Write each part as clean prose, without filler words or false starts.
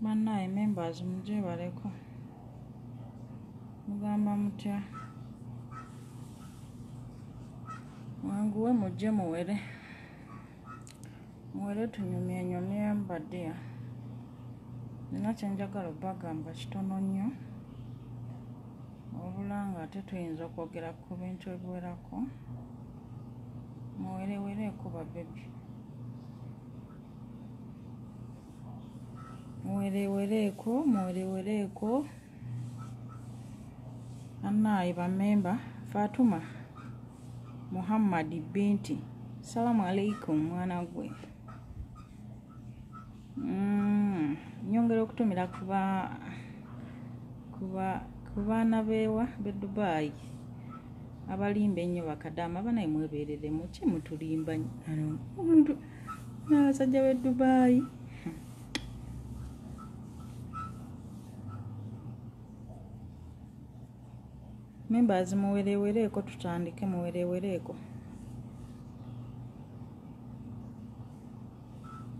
Bannaye members mugyebaleko, mugamba mutya? Mwanguwe mujje muwere, muwere tunyumyenyumye mbaddeya. Nina kye njagala obbagamba kitono nnyo, wabula nga ate tuyinza okwogera ku bintu ebiwerako. Muwerewereeko ba baby, muwerewereeko, muwerewereeko. Bannaye bamemba, Fatuma Muhammad binti, salamu alaikum mwana gwe. Nyongera okutumira ku baana beewa b'e Dubai abalimba ennyo bakadaama. Banaye mwebereremu, ki mutulimba omuntu n'abasajja b'e Dubai? Members muwerewereeko, tutandike, muwerewereeko.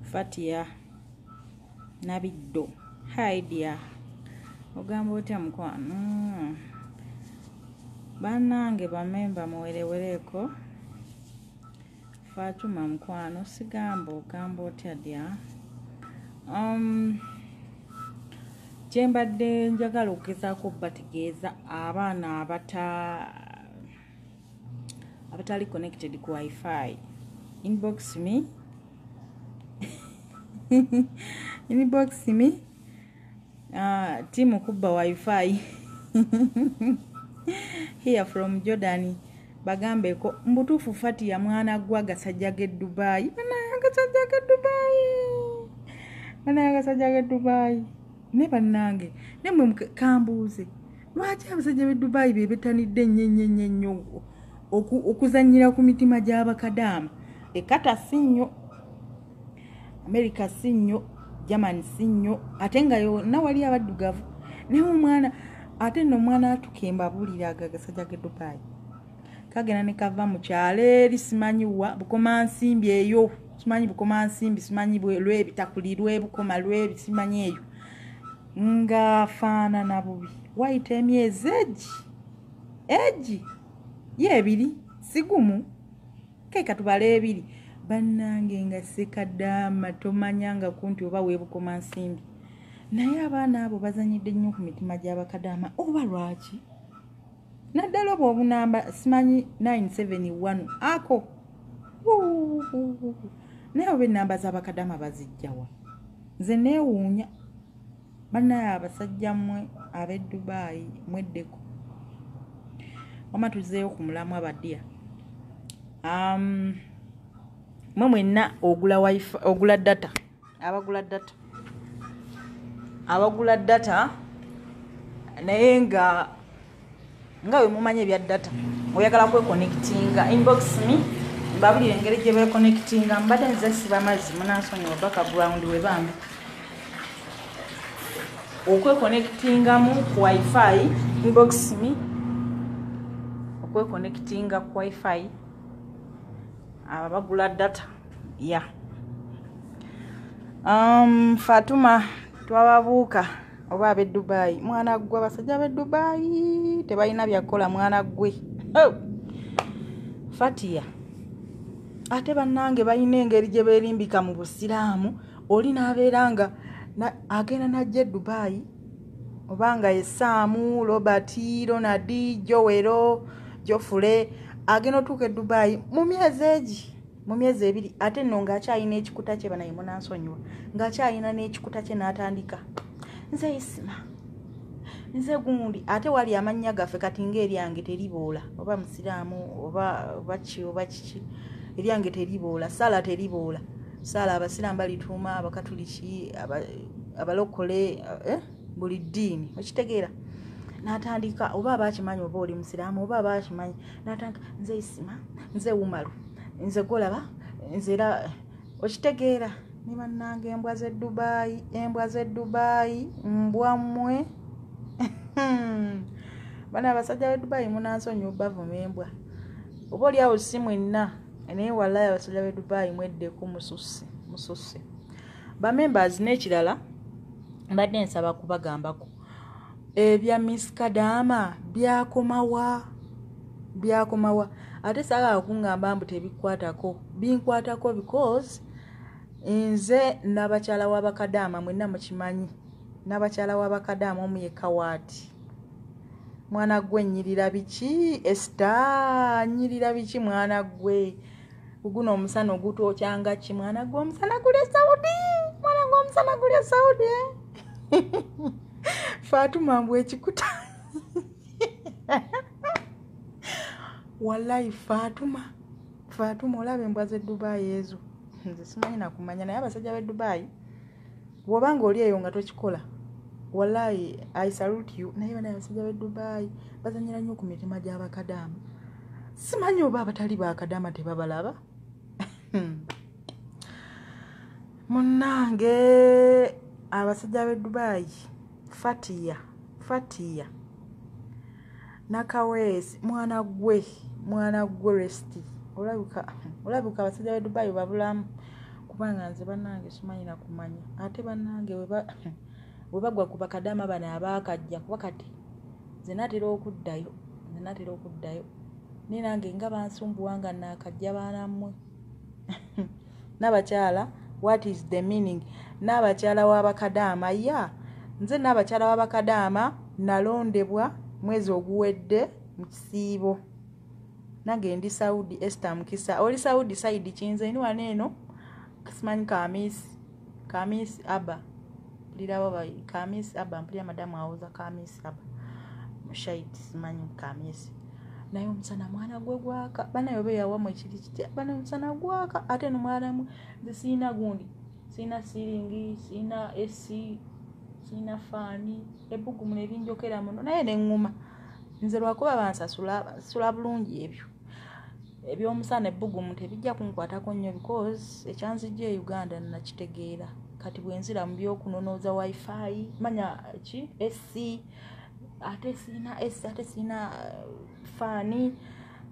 Fatia Nabiddo, hi dear, ogamba otya mukwano? Bannange bamemba muwerewereeko. Fatuma mukwano, sigamba ogamba otya dear? Kyembadde njagala okugezaako bategeeza abaana abatali connected ku wifi, inbox me, inbox me, timu kubba wifi here from Jordan. Bagambeko mbutuufu Fatia mwana gwa agasajja g'e Dubai. Banaye agasajja g'e Dubai, banaye agasajja g'e Dubai. Ne bannange nemwe kambuuze, lwaki abasajja b'e Dubai be betanidde ennyo ennyo ennyo ennyo okuzannyira ku mitima gy'abakadaama? Ekata si nnyo, America si nnyo, Germany si nnyo, ate nga yonna wali abaddugavu. Naye omwana ate nno omwana atuka embabuulira ago agasajja g'e Dubai kagenda ne kava mu kyalo eri simanyi wa Bukomansimbi eyo, simanyi Bukomansimbi, simanyi lwebi takuli lwebukoma lwebi simanyi eyo, ng'afaanana bubi. Wayita emyezi egi ye ebiri, si gumu, keeka tubale ebiri. Bannange nga sekadaama tomanyanga ku nti oba weebukomansimbi. Naye abaana abo bazanyidde nnyo ku mitima gy'abakadaama, oba lwaki? Naddala obwo obunamba simanyi 971 ako, naye oba ennamba z'abakadaama bazijjawa? Nze neewuunya. Bannaye abasajja mmwe ab'e Dubai mweddeko. Wamma tuzzeeyo ku mulamwa baddiya. Mwe mwenna ogula wifi, ogula data, abagula data, abagula data, naye nga bwe mumanyi ebya data, oyagala kweconnectinga, inbox me mbabulire engeri gye beeconnectinga. Mbadde nze siba amazzi, munansonyiwa background we bambi. Okweconnectingamu ku wifi, inbox me okweconnectinga ku wifi abo bagula data ya. Fatuma twababuuka oba ab'e Dubai. Mwana gwe, abasajja b'e Dubai tebalina byakukola mwana gwe. Oh! Fatia ate bannange balina engeri gye beerimbika mu busiraamu. Oli n'abeera nga agenda n'ajja e Dubai, oba nga ye Saamu, Robert, Ronald, Joel, Jofule, agenda otuuka e Dubai mu myezi egi, mu myezi ebiri, ate nno ng'akyalina ekikuta kye. Banaye munansonyiwa, ng'akyalina n'ekikuta kye, n'atandika nze Isima, nze gundi. Ate wali amannya gaffe kati ng'eryange teriboola, oba musiraamu oba ki oba kiki, eryange teriboola, saala teriboola. Saala abasiraamu balituuma, abakatuliki, abalokole, buli ddiini, okitegeera? N'atandika oba abakimanyi oba oli musiraamu oba abakimanyi, n'atandika nze Isima, nze Umaru, nze golaba, nze era, okitegeera? Ne bannange embwa z'e Dubai, embwa z'e Dubai, mbwa mmwe. Bana abasajja b'e Dubai munansonyiwa bavuma embwa, oba oli awo si mwenna, naye wallahi abasajja b'e Dubai mweddeko, mususse, mususse. Bamembers, n'ekirala Mbadde nsaba kubagambako ebya Miss Kadaama byakomawa, byakomawa. Ate saagala kuŋŋamba mbu tebikwatako, binkwatako because nze n'abakyala w'abakadaama mwenna mukimanyi, n'abakyala w'abakadaama omu yekka waati. Mwana gwe nnyirira biki Esther, nnyirira biki mwana gwe, guno omusana ogutwokyanga ki mwana gwe, omusana guli e Saudi, mwana gwe omusana guli e Saudi. Fatuma mbu ekikuta wallahi Fatuma, Fatuma olaba embwa z'e Dubai ezo nze simanyi nakumanya, naye abasajja b'e Dubai bw'obanga oli eyo nga tokikola wallahi I salute you. Naye bana abasajja b'e Dubai bazanyira nnyo ku mitima gy'abakadaama, simanyi oba abatali bakadaama tebabalaba. Munnange abasajja b'e Dubai, Fatia, Fatia Nakaweesi, mwana gwe, mwana gwe resti, olabika olabika abasajja b'e Dubai babulamu, kubanga nze bannange simanyi nakumanya. Ate bannange bwe bagwa ku bakadaama bano abaakajja, kuba kati nze naatera okuddayo, nze naatera okuddayo, naye nange nga bansumbuwa nga naakajja baanammwe. N'abakyala, what is the meaning? N'abakyala w'abakadaama, ya nze n'abakyala w'abakadaama nalondebwa mwezi oguwedde mu kisiibo. Nange ndi Saudi. Esther Mukisa, oli Saudi side kinze ndi wano eno simanyi Kamisi, Kamisi Aba mpulira baba Kamisi Aba, mpulira madamu awoza Kamisi Aba mushaidi simanyi Kamisi. Naye omusana mwana gwe gwaka banaye oba eyawamu ekiri kitya, banaye omusana gwaka. Ate no mwanamu nze siyina gundi, siyina siringi, siyina AC, siyina faani, ebbugumu ne linjokera muno, naye ne ŋŋuma nze lwakuba bansasula basasula bulungi. Ebyo ebyomusana ebbugumu tebijja kunkwatako nnyo because ekyanzijja e Uganda nakitegeera. Kati bwe nzira mu byokunonooza wifi manya ki AC, ate siyina AC, ate siyina faani,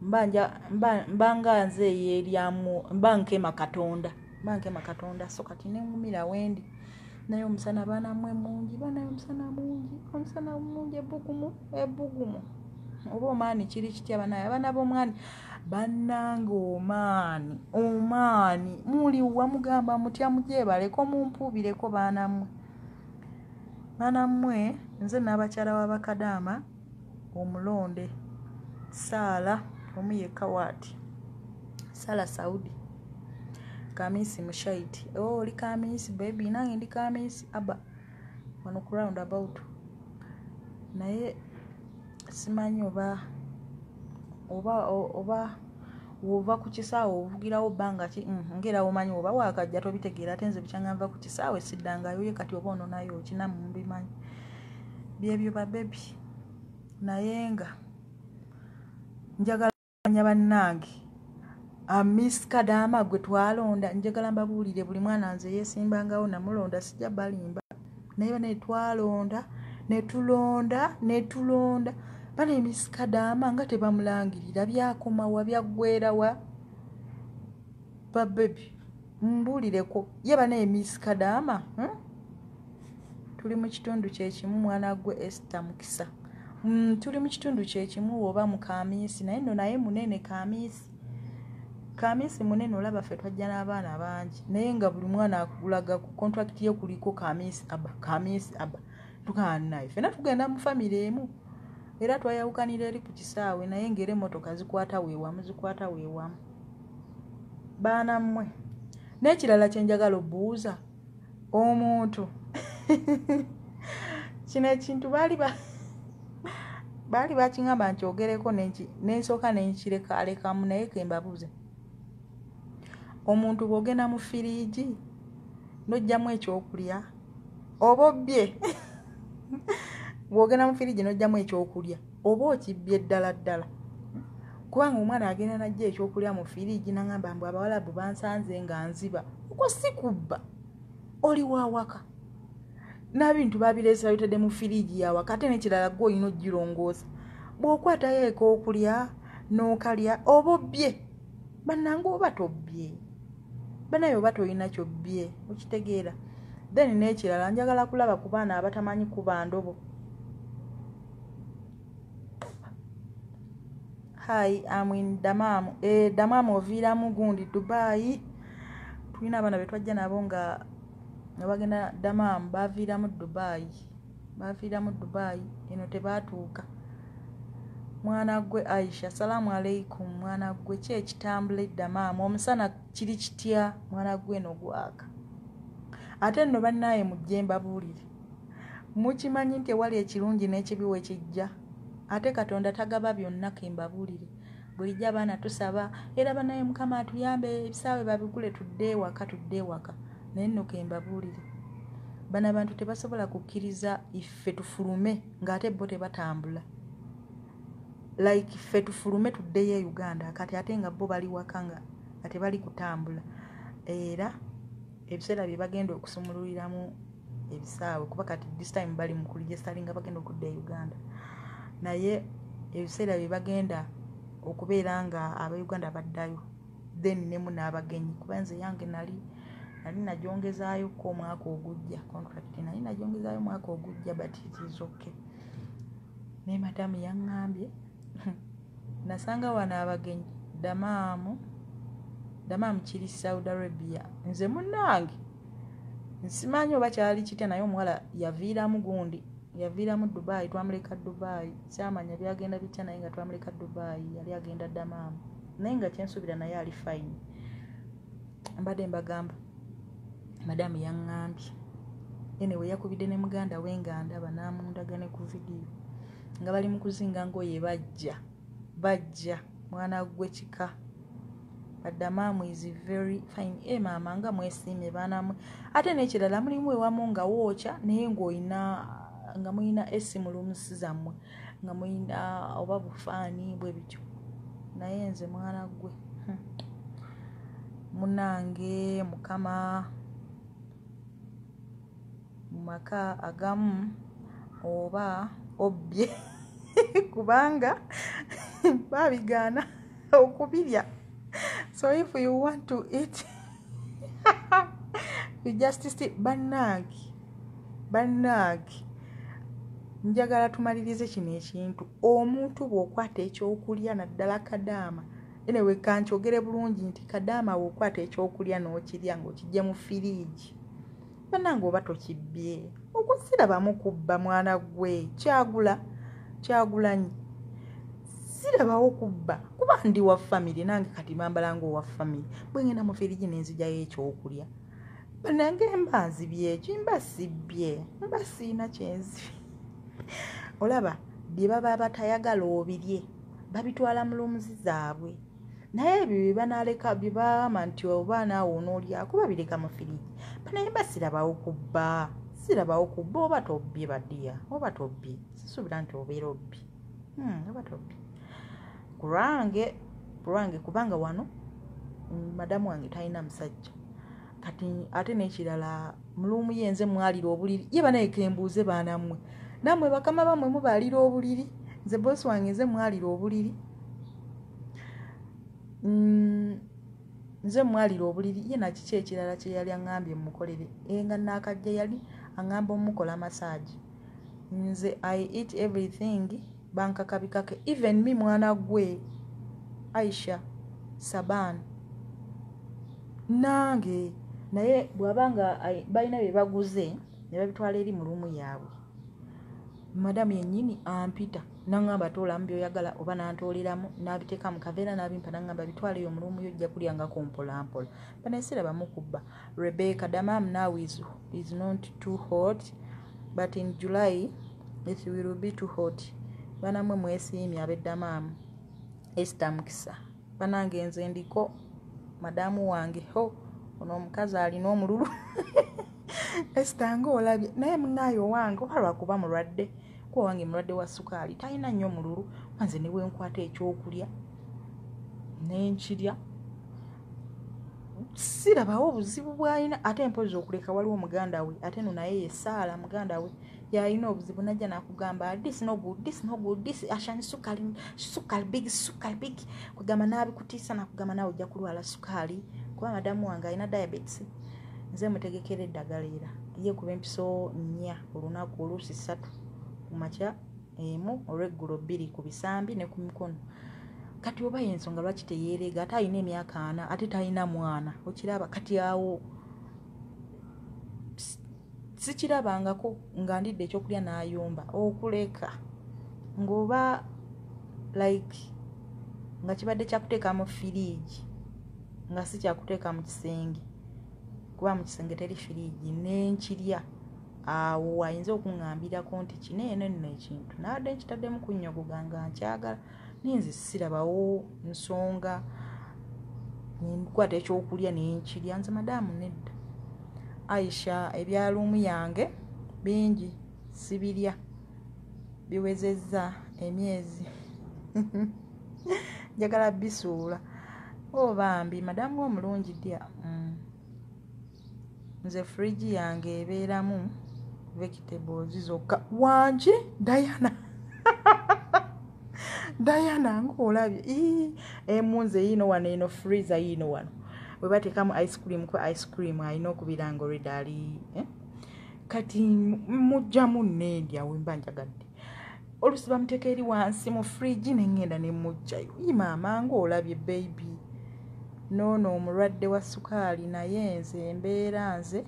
mba nga nze eyeeryamu, mba nkema Katonda, mba nkema Katonda. So kati ne ŋŋumira wendi. Naye omusana baana mmwe mungi, banaye omusana mungi, omusana mungi, ebbugumu, ebbugumu oba omaani kiri kitya banaye abaana b'omwani bannange, omaani, omaani muliwa mugamba mutya, mugyebaleko mumpuubireko baana mmwe, baana mmwe. Nze n'abakyala w'abakadaama omulonde Saala omu yekka waati, Saala Saudi Kamisi Mushaiti. Oh, oli Kamisi baby, nange ndi Kamisi Aba wano ku round about, naye simanyi oba oba oba wova ku kisaawe ovugirawo bbanga ki ng'era womanyi oba waakajja tobitegeera. Ate nze bukyanga nva ku kisaawe siddangayo, ye kati oba ononayo okinamu mbimanyi byebyo babebi. Naye nga njagala manya bannange Miss Kadaama gwe twalonda, njagala mbabuulire buli mwana nze yeesimbangawo namulonda, sijja balimba. Naye banaye twalonda ne tulonda ne tulonda, banaye Miss Kadaama nga tebamulangirira, byakomawa, byaggwerawa babebi, mbuulireko ye banaye Miss Kadaama, Tuli mu kitundu kyekimu mwana gwe Esther Mukisa, tuli mu kitundu kyekimu oba mu Kamisi, naye nno naye munene Kamisi, Kamisi munene. Olaba ffe twajja n'abaana bangi, naye nga buli mwana akulaga ku contract ye kuliko Kamisi Aba, Kamisi Aba, tugamba naye ffenna tugenda mu famire emu, era twayawukanira eri ku kisaawe, naye ng'era emmotoka zikwata weewamu, zikwata weewamu baana mmwe. N'ekirala kye njagala obuuza omuntu, kino ekintu baali bakiŋŋamba nkyogereko nensooka nenkirekalekamu, naye ke mbabuuze. Omuntu bw'ogenda mu firiigi n'oggyamu ekyokulya oba obbye? Bw'ogenda mu firiigi n'oggyamu ekyokulya oba okibbye ddala ddala? Kubanga omwana agenda n'aggya ekyokulya mu firiigi n'aŋŋamba mbu abawalabu bansanze nga nziba. Okwo si kubba? Oli wawaka n'abintu babireese babitadde mu firiigi yawaka. Ate n'ekirala gwe olina ogirongoosa, bw'okwatayo ekookulya n'okalya oba obbye bannange? Oba tobbye banaye, oba tolina kyobbye, okitegeera? Then n'ekirala, njagala kulaba ku baana abatamanyi kuba ndobo. Hi, I'm in Damam. Damam oviiramu gundi Dubai. Tulina abaana be twajja nabo nga bagenda Damam, baviiramu Dubai. Baviiramu Dubai, eno tebaatuuka. Mwana gwe Aisha, salaamu aleikum. Mwana gwe, ki ekitambula eddamaamu? Omusana kiri kitya? Mwana gwe, eno gwaka. Ate nno bannaaye, mujje mbabuulire. Mukimanyi nti ewali ekirungi n'ekibi we kijja. Ate Katonda tagaba byonna, ke mbabuulire. Bulijjo abaana tusaba era bannaye Mukama atuyambe, ebisaawe babigule, tudde ewaka, tudde ewaka. Naye nno ke mbabuulire, bano abantu tebasobola kukkiriza iffe tufulume ng'ate bo tebatambula. Like ffe tufulume tuddeyo e Uganda kati, ate nga bo bali waka nga tebali kutambula. Era ebiseera bye bagenda okusumululiramu ebisaawe, kuba kati this time bali mu kuregisteringa, bagenda okudda e Uganda, naye ebiseera bye bagenda okubeera nga Abauganda baddayo, then nemu n'abagenyi, kuba nze yange nali nagyongezaayoko omwaka ogujja, contract nali nagyongezaayo omwaka ogujja, but it is okay. Naye madamu yaŋŋambye nasanga wano abagenyi Damaamu. Damaamu kiri Saudi Arabia. Nze munnange nsimanyi oba kyali kitya, naye omuwala yaviiramu gundi, yaviiramu Dubai, twamuleka Dubai. Kyamanya byagenda bitya, naye nga twamuleka Dubai, yali agenda Damaamu, naye nga kyensuubira naye ali fine. Mbadde mbagamba, madamu yaŋŋambye, anyway, yakubidde ne muganda we nga ndaba n'amundaga ne ku vidiyo nga bali mu kuzinga ngoye, bajja bajja. Mwana gwe, kika. But Damaamu is very fine. E maama, nga mwesiimye baanamwe. Ate n'ekirala, mulimu ewamu nga wookya, naye ng'olina nga mulina AC mu rooms zammwe, nga mulina oba bufaani bwe bityo. Naye nze mwana gwe, munange, Mukama mu maka agamu oba obbye, kubanga babigaana okubirya. So if you want to eat, you just see. Bannange, bannange, njagala tumalirize kino ekintu. Omuntu bw'okwata ekyokulya, naddala kadaama, anyway, kankyogere bulungi nti kadaama, bw'okwata ekyokulya n'okirya ng'okijja mu firiigi, bannange, oba tokibbye? Okusirabamu kubba, mwana gwe. Kyagula Kyagulanyi, sirabawo kubba, kuba ndi wa family nange. Kati bambala nga owa family, bwe ngenda mu firigi nenzigyayo ekyokulya, bannange, mba nzibye eki? Mba sibbye, mba siina kyenzibye. Olaba bye baba batayagala obirye, babitwala mu rooms zaabwe, naye ebyo bye banaleka, bye bagamba nti oba naawe onoolyako, babireka mu firigi. Banaye mba sirabawo kubba, sirabawo kubba. Oba tobbye, badiya, oba tobbye, sisuubira nti obeera obbye. Oba tobbye kulwange, kulwange, kubanga wano madamu wange talina musajja kati. Ate n'ekirala, mu room ye nze mwalira obuliri. Ye banaye, kembuuze, baanammwe, nammwe bakama bammwe mubaalira obuliri? Nze bosi wange nze mwalira obuliri. Nze mwalira obuliri. Ye nakiki ekirala kye yali aŋŋambye mmukolere? Nga naakajja yali aŋŋamba omukola massage. Nze I eat everything, bankakabikake. Even me, mwana gwe Aisha Saban, nange. Naye bw'abanga balina bye baguze ne babitwala eri mu room yaabwe, madamu yennyini ampita naŋŋamba, "Toolamu byoyagala," oba nantooleramu n'abiteeka mu kaveera n'abimpa, naŋŋamba, "Bitwaleyo mu room yo, ojja kulyangako mpolampola." Banaye sirabamu kubba. Rebecca, Damam now is not too hot, but in July it will be too hot. Banamwe mwesiimye ab'eddamaamu. Esther Mukisa, banange, nze ndiko madamu wange. Ho, ono omukazi alina omululu. Esther, ngaolabye, naye munaayo owange oba lwakuba mulwadde, kuba owange mulwadde wa sukaali, talina nnyo mululu. Nze ne bwenkwata ekyokulya nenkirya, sirabawo obuzibu bw'alina. Ate mpozi okuleka waliwo muganda we, ate no naye yesaala muganda we yalina obuzibu, najja nakugamba, "This no good, this no good, this ashani sukali, sukali big, sukali big." Kugamba n'abikutiisa, nakugamba, "Naawe ojja kulwala sukaali," kuba madamu wange alina diabetes. Nze mutegekera eddagala era ye kuba empiso 4 olunaku, oluusi 3 ku makya, 1 olweggulo, 2 ku bisambi ne ku mikono. Kati oba yensonga lwaki teyeerega? Ate alina emyaka 40, ate talina mwana, okiraba? Kati awo sikirabangako nga ndidde ekyokulya n'ayomba, okuleka ng'oba like nga kibadde kyakuteeka mu firiigi, nga si kyakuteeka mu kisenge, kuba mu kisenge teri firiigi, nenkirya. Awo ayinza okuŋŋambirako nti kino eno nno ekintu naadde nkitaddemu kunnyogoga nga nkyagala, naye nze sirabawo nsonga nkwata ekyokulya nenkirya. Nze madaamu nedda. Aisha, ebya room yange bingi sibirya, biwezezza emyezi, njagala bisuula. O bambi madamu omulungi dya. Nze fridge yange ebeeramu vegetables zokka. Wangi Diana, Diana, ngaolabye emu nze yiino wano, eno freezer yiino wano bwe bateekamu ice cream, kuba ice cream alina okubeera nga already ali, eh? Kati mugjamu nendya wemba njagadde. Olusi bamuteeka eri wansi mu fridge, neŋŋenda nemugjayo. Yi maama, ngaolabye baby noono omulwadde wa sukaali, naye nze embeera nze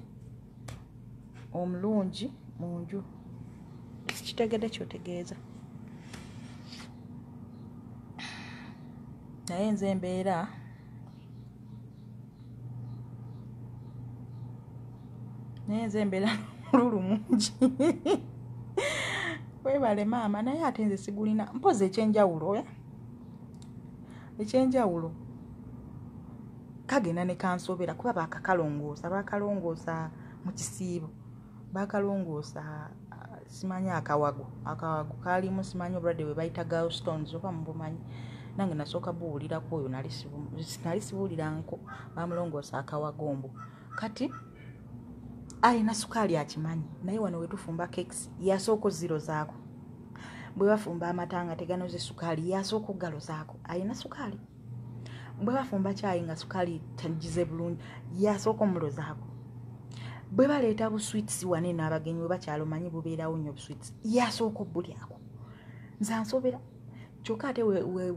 omulungi mu nju. Sikitegedde kyotegeeza, naye nze embeera, naye nze embeera mululu mungi. Webale maama, naye ate nze sigulina. Mpozi ekyenjawulo, eh? Ekyenjawulo kagenda ne kansobera, kuba bakakalongoosa, bakalongoosa mu kisiibo, bakalongoosa simanyi akawago, akawago kalimu simanyi obulwadde bwe bayita gallstones, oba mubumanyi? Nange nasooka buwulirako oyo, nali sibuwuliranko. Bamulongoosa akawagombo, kati alina sukaali akimanyi, naye wano wetufumba cakes yasooka ozirozaako, bwe bafumba amata nga teganoze sukaali yasooka okugalozaako, alina sukaali. Bwe bafumba kyayi nga sukaali tagize bulungi yasooka omulozaako. Bwe baleeta busweets wane n'abagenyi bwe bakyalo, manyi bubeerawo nnyo busweets, yasooka obulyako. Nze ansobera. Kyokka ate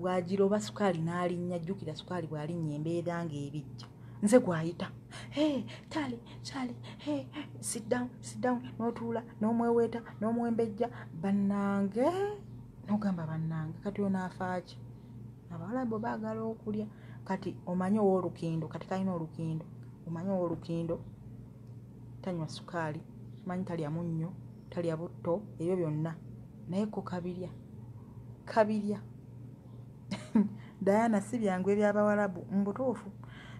bwagira oba sukaali n'alinnya, jjukira sukaali bw'alinnya embeera ng'ebijja, nze gwayita, "Hey, Charlie, Charlie, hey, sit down, sit down." N'otuula n'omweweeta n'omuwembejja. Bannange, n'ogamba bannange, kati ono afaaki? Abawala bo baagala okulya. Kati omanyi ow'olukindo, kati kalina olukindo, omanyi ow'olukindo tanywa sukaali, omanyi talya munnyo, talya butto, ebyo byonna, naye ko kabirya, kabirya. Diana, si byangu ebyabawalabu mu butuufu,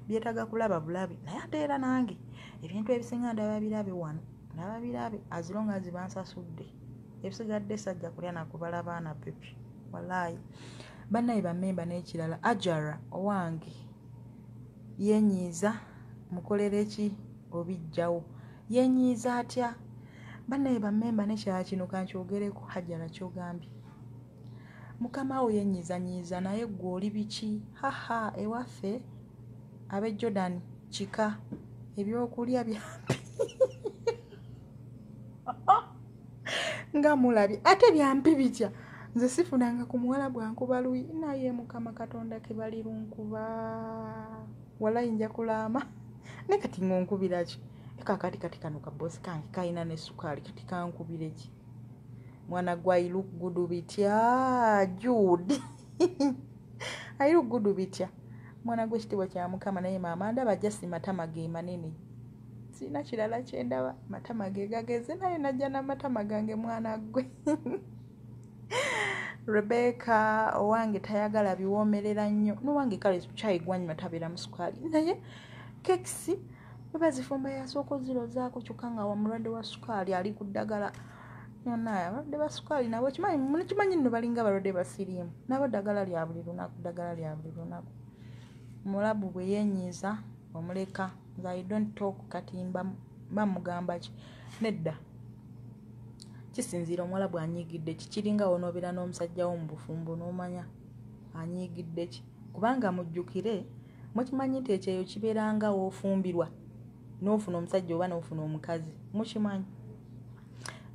byetaaga kulaba bulabi. Naye ate era nange ebintu ebisinga ndaba birabe wano, ndaba birabe. As long as bansasudde, ebisigadde sajja kulya nakubala baana pepi. Walaayi bannaye bammemba. N'ekirala, Ajara owange yenyiiza, mukolere ki obijjawo? Yenyiiza atya? Bannaye bammemba, nekirala kino kankyogereko. Hajara, kyogambye mukama wo yenyiizanyiiza, naye gwe oli biki? Haha, ewaffe ab'e Jordan kika, ebyokulya byampi nga mulabye, ate byampi bitya? Nze sifunanga ku muwala bwankuba luyi, naye Mukama Katonda kebali lunkuba, walayi nja kulaama. Naye kati ngonkubira ki? Kakati kati kano kabosi kange kalina ne sukaali, kati kankubire ki? Mwana gwa I look good bitya, Jude, I look good bitya, mwana gw'ekitiibwa kya Mukama. Naye maama ndaba jasi matama ge manene, sirina kirala kyendaba, matama ge gageze, naye najja n'amatama gange. Mwana gwe Rebeka owange tayagala biwoomerera nnyo, nowange kale kyayi gwanywa tabeera mu sukaali, naye kekisi bwe bazifumba yasooka ozirozaako, kyokka nga wamulwadde wa sukaali, ali ku ddagala. Naye abalwadde ba sukaali nabo kimanyi nno balinga abalwadde ba siriimu, nabo ddagala lya buli lunaku, ddagala lya buli lunaku. Mulabu bwe yenyiiza omuleka. Nze I don't talk. Kati mba mugamba ki? Nedda, kisinziira omuwala bw'anyiigidde ki. Kiringa wonoobeera n'omusajja wo mu bufumbo n'omanya anyiigidde ki, kubanga mujjukire, mukimanyi nti ekyeyo kibeera nga woofumbirwa. N'ofuna omusajja oba n'ofuna omukazi, mukimanyi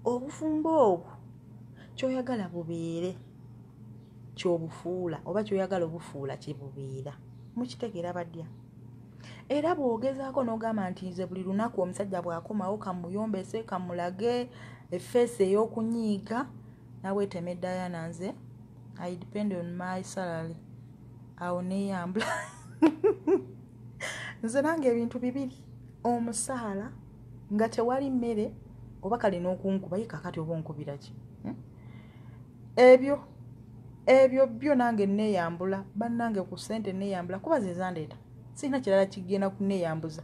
obufumbo obwo kyoyagala bubeere kyobufuula, oba kyoyagala obufuula kyebubeera. Mukitegeera badya? Era bw'ogezaako n'ogamba nti nze buli lunaku omusajja bw'akomawo kamuyombese, kamulage efeesi ey'okunyiiga, naweetema Diana, nze I depend on my salary, awo neeyambula. Nze nange ebintu bibiri, omusaala nga tewali mmere, oba kale n'okunkuba ye. Kakati oba onkubira ki? Hmm? Ebyo byo nange neeyambula, bannange, ku ssente neeyambula, kuba ze zandeeta, sirina kirala kigenda kuneeyambuza.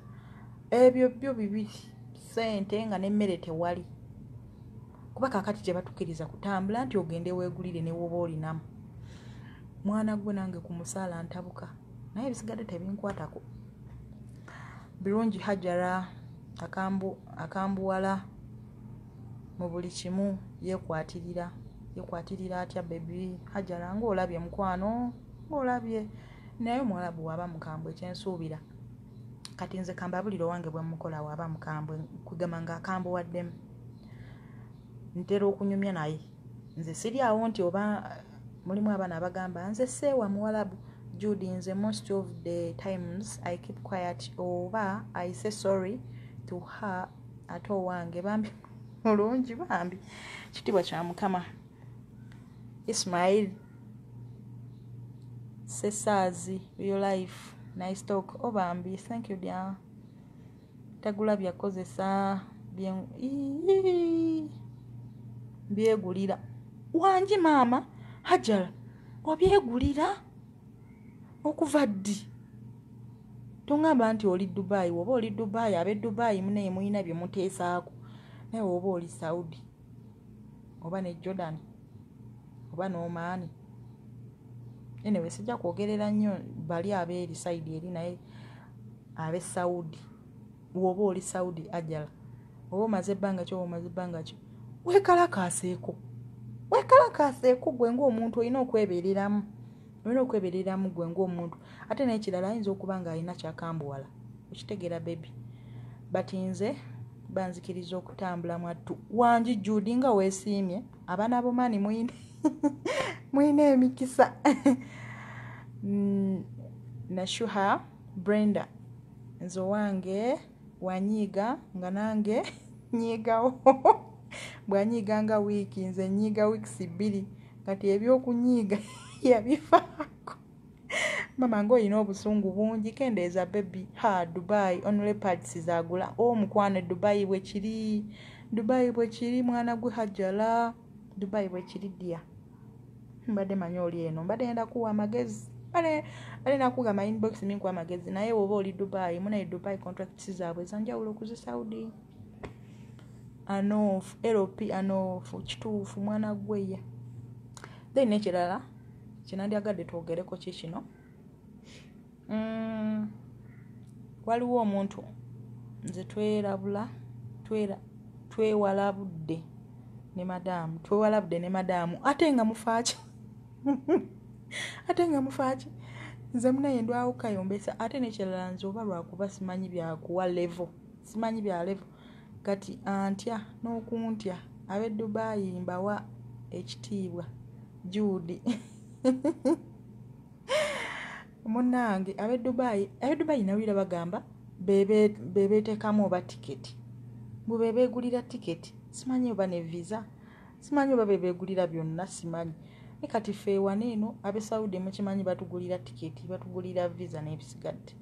Ebyo byo bibiri, ssente nga n'emmere tewali, kuba kakati tebatukkiriza kutambula nti ogende weegulire ne woba olinamu. Mwana gwe, nange ku musaala ntabuka, naye ebisigadde tebinkwatako. Birungi Hajara akambuwala mu buli kimu, yeekwatirira. Yekwatirira atya, baby Hajara? Ngaolabye mukwano, ngaolabye. Naye omuwalabu waaba mukambwe, ekyensuubira kati nze kambabulire owange bwe mukola, waaba mukambwe, kugamba nga akambuwaddemu, ntera okunyumya naye. Nze siri awo nti oba mulimu abaana abagamba nze seewa muwalabu. Judy, nze most of the times I keep quiet oba I say sorry to her. Ate owange bambi mulungi, bambi, kitiibwa kya Mukama. Ismail Sesaazi, real life, nice talk. Oh bambi, thank you dear. Tagula byakozesa, byegulira. Wangi maama Hajara, obyegulira okuva ddi? Toŋŋamba nti oli Dubai. Woba oli Dubai, ab'e Dubai munaye mulina bye muteesaako, naye woba oli Saudi oba ne Jordan oba n'Omaani, anyway, sijja kwogerera nnyo bali abeeri side eri, naye ab'e Saudi, woba oli Saudi ajala, oba omaze ebbanga ki, oba omaze ebbanga ki, weekalakaaseeko, weekalakaaseeko gwe ng'omuntu. Olina okwebeereramu, olina okwebeereramu gwe ng'omuntu. Ate n'ekirala, ayinza okuba ng'alina kyakambuwala, okitegeera baby? But nze banzikiriza okutambula mwattu. Wangi Judi, nga weesiimye. Abaana bomaani muyina emikisa. Nashuha Brenda, nze owange wanyiiga nga nange nyiigawo. Bwanyiiga nga wiiki, nze nyiiga weeks 2. Kati ebyokunyiiga yabifaako. Mama, ngaolina obusungu bungi, kendeeza baby. Ha, Dubai only pads zagula. O mukwano, Dubai bwekiri, Dubai bwekiri, mwana gwe Hajala, Dubai bwekiri dya. Mbadde manyi oli eno, mbadde ngenda kuwa amagezi, mbadde nakugamba inbox minkuwa amagezi, naye woba oli Dubai munaye, Dubai contracts zaabwe zanjawulo ku zi Saudi. Anof lp anof, kituufu mwana gweya. Then nekirala kinandyagadde twogereko ki kino. Waliwo omuntu nze twerabula, twewalabudde ne madaamu, twewalabudde ne madaamu, ate nga mufaaki, ate nga mufaaki. Nze munaye ndwawo kayombesa. Ate nekirala, nze oba lwakuba simanyi byakuwa level, simanyi bya level, kati antya n'okuntya. Ab'e Dubayi mbawa ekitiibwa. Juudi munnange, ab'e Dubayi, ab'e Dubayi nawulira bagamba bebeteekamu oba tiketi, bwe bebeegulira tiketi, simanyi oba ne visa, simanyi oba bebeegulira byonna, simanyi. Ne kati ffe wano eno ab'e Saudi mukimanyi batugulira tiketi, batugulira visa n'ebisigadde.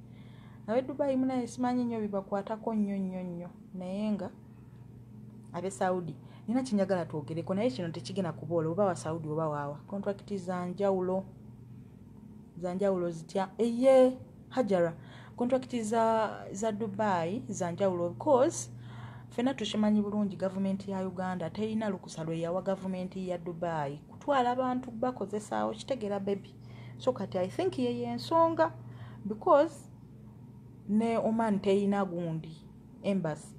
Ab'e Dubayi munaye simanyi nnyo bibakwatako nnyo nnyo nnyo, naye nga ab'e Saudi nina kinjagala twogereko, naye kino tekigenda kuboola oba wa Saudi oba waawa. Contract za njawulo, za njawulo zitya? Eye Hajara, contract za Dubai za njawulo because ffenna tukimanyi bulungi gavumenti ya Uganda terina lukusa lwe yawa gavumenti ya Dubai kutwala bantu bakozesaawo, kitegeera baby? So kati I think yeyo ensonga, because ne Oman teyina gundi embassy,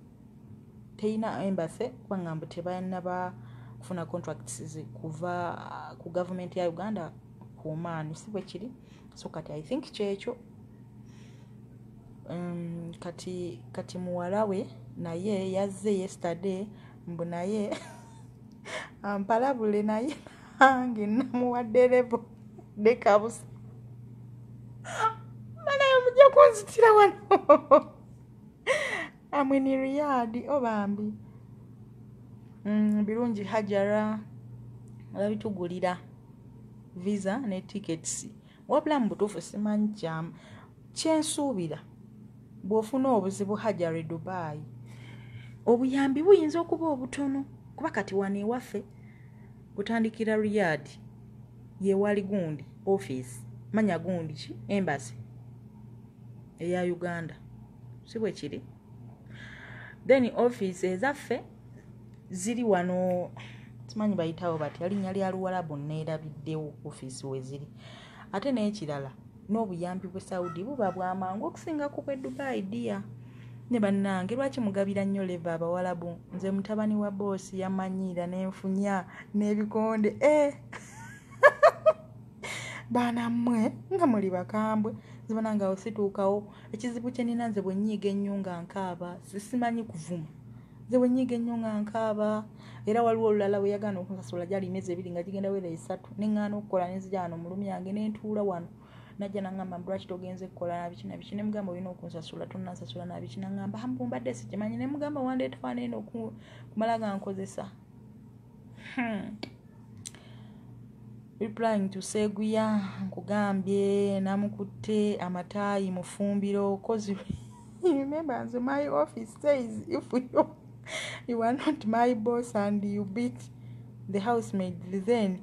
teyina embassy, kubanga mbu tebanaba kufuna contracts kuva ku gavumenti ya Uganda ku Oman, si bwe kiri? So kati I think kyekyo. Kati muwala we naye yazze yesterday, mbu naye ampalabule, naye nange namuwadde level dekabusa. Banaye mujja kunzitira wano. Amwe ni Riyadh obambi. Birungi Hajara babitugulira visa ne tickets. Wabula mu butuufu simanyi kyensuubira bw'ofuna obuzibu Hajara e Dubai, obuyambi buyinza okuba obutono, kuba kati wano ewaffe otandikira Riyadh, yewali gundi office, manya gundi ki, embassy eya Uganda, si bwe kiri? Then office ezaffe ziri wano, simanyi bayitawo batya, linnya lya Luwalabu neerabiddewo office we ziri. Ate n'ekirala, n'obuyambi bwe Saudi buba bwamangu okusinga ku bwe Dubai. Dear ne bannange, lwaki mugabira nnyo level abawalabu? Nze mutabani wa boss yamanyiira n'enfunya n'ebikonde. Baana mmwe nga muli bakambwe. Nze banange awo situukawo. Ekizibu kye nina, nze bwe nnyiiga ennyo nga nkaaba, simanyi kuvuma. Nze bwe nnyiiga ennyo nga nkaaba. Era waliwo olulala bwe yagaana okunsasula, gyali emyezi 2 nga gigenda wera 3, ne ŋŋaana okukola, ne nzija wano mu lumyange ne ntuula wano. Najja naŋŋamba mbu lwaki togenze kukola nabiki nabiki. Ne mugamba olina okunsasula, tonansasula nabiki. Naŋŋamba mbu mbadde sikimanyi. Ne mugamba wandeeta wano eno kumala ga nkozesa. Replying to Seguya, nkugambye namukutte amataayi mu ffumbiro, 'cause remember nze my office says if you are not my boss and you beat the housemaid, then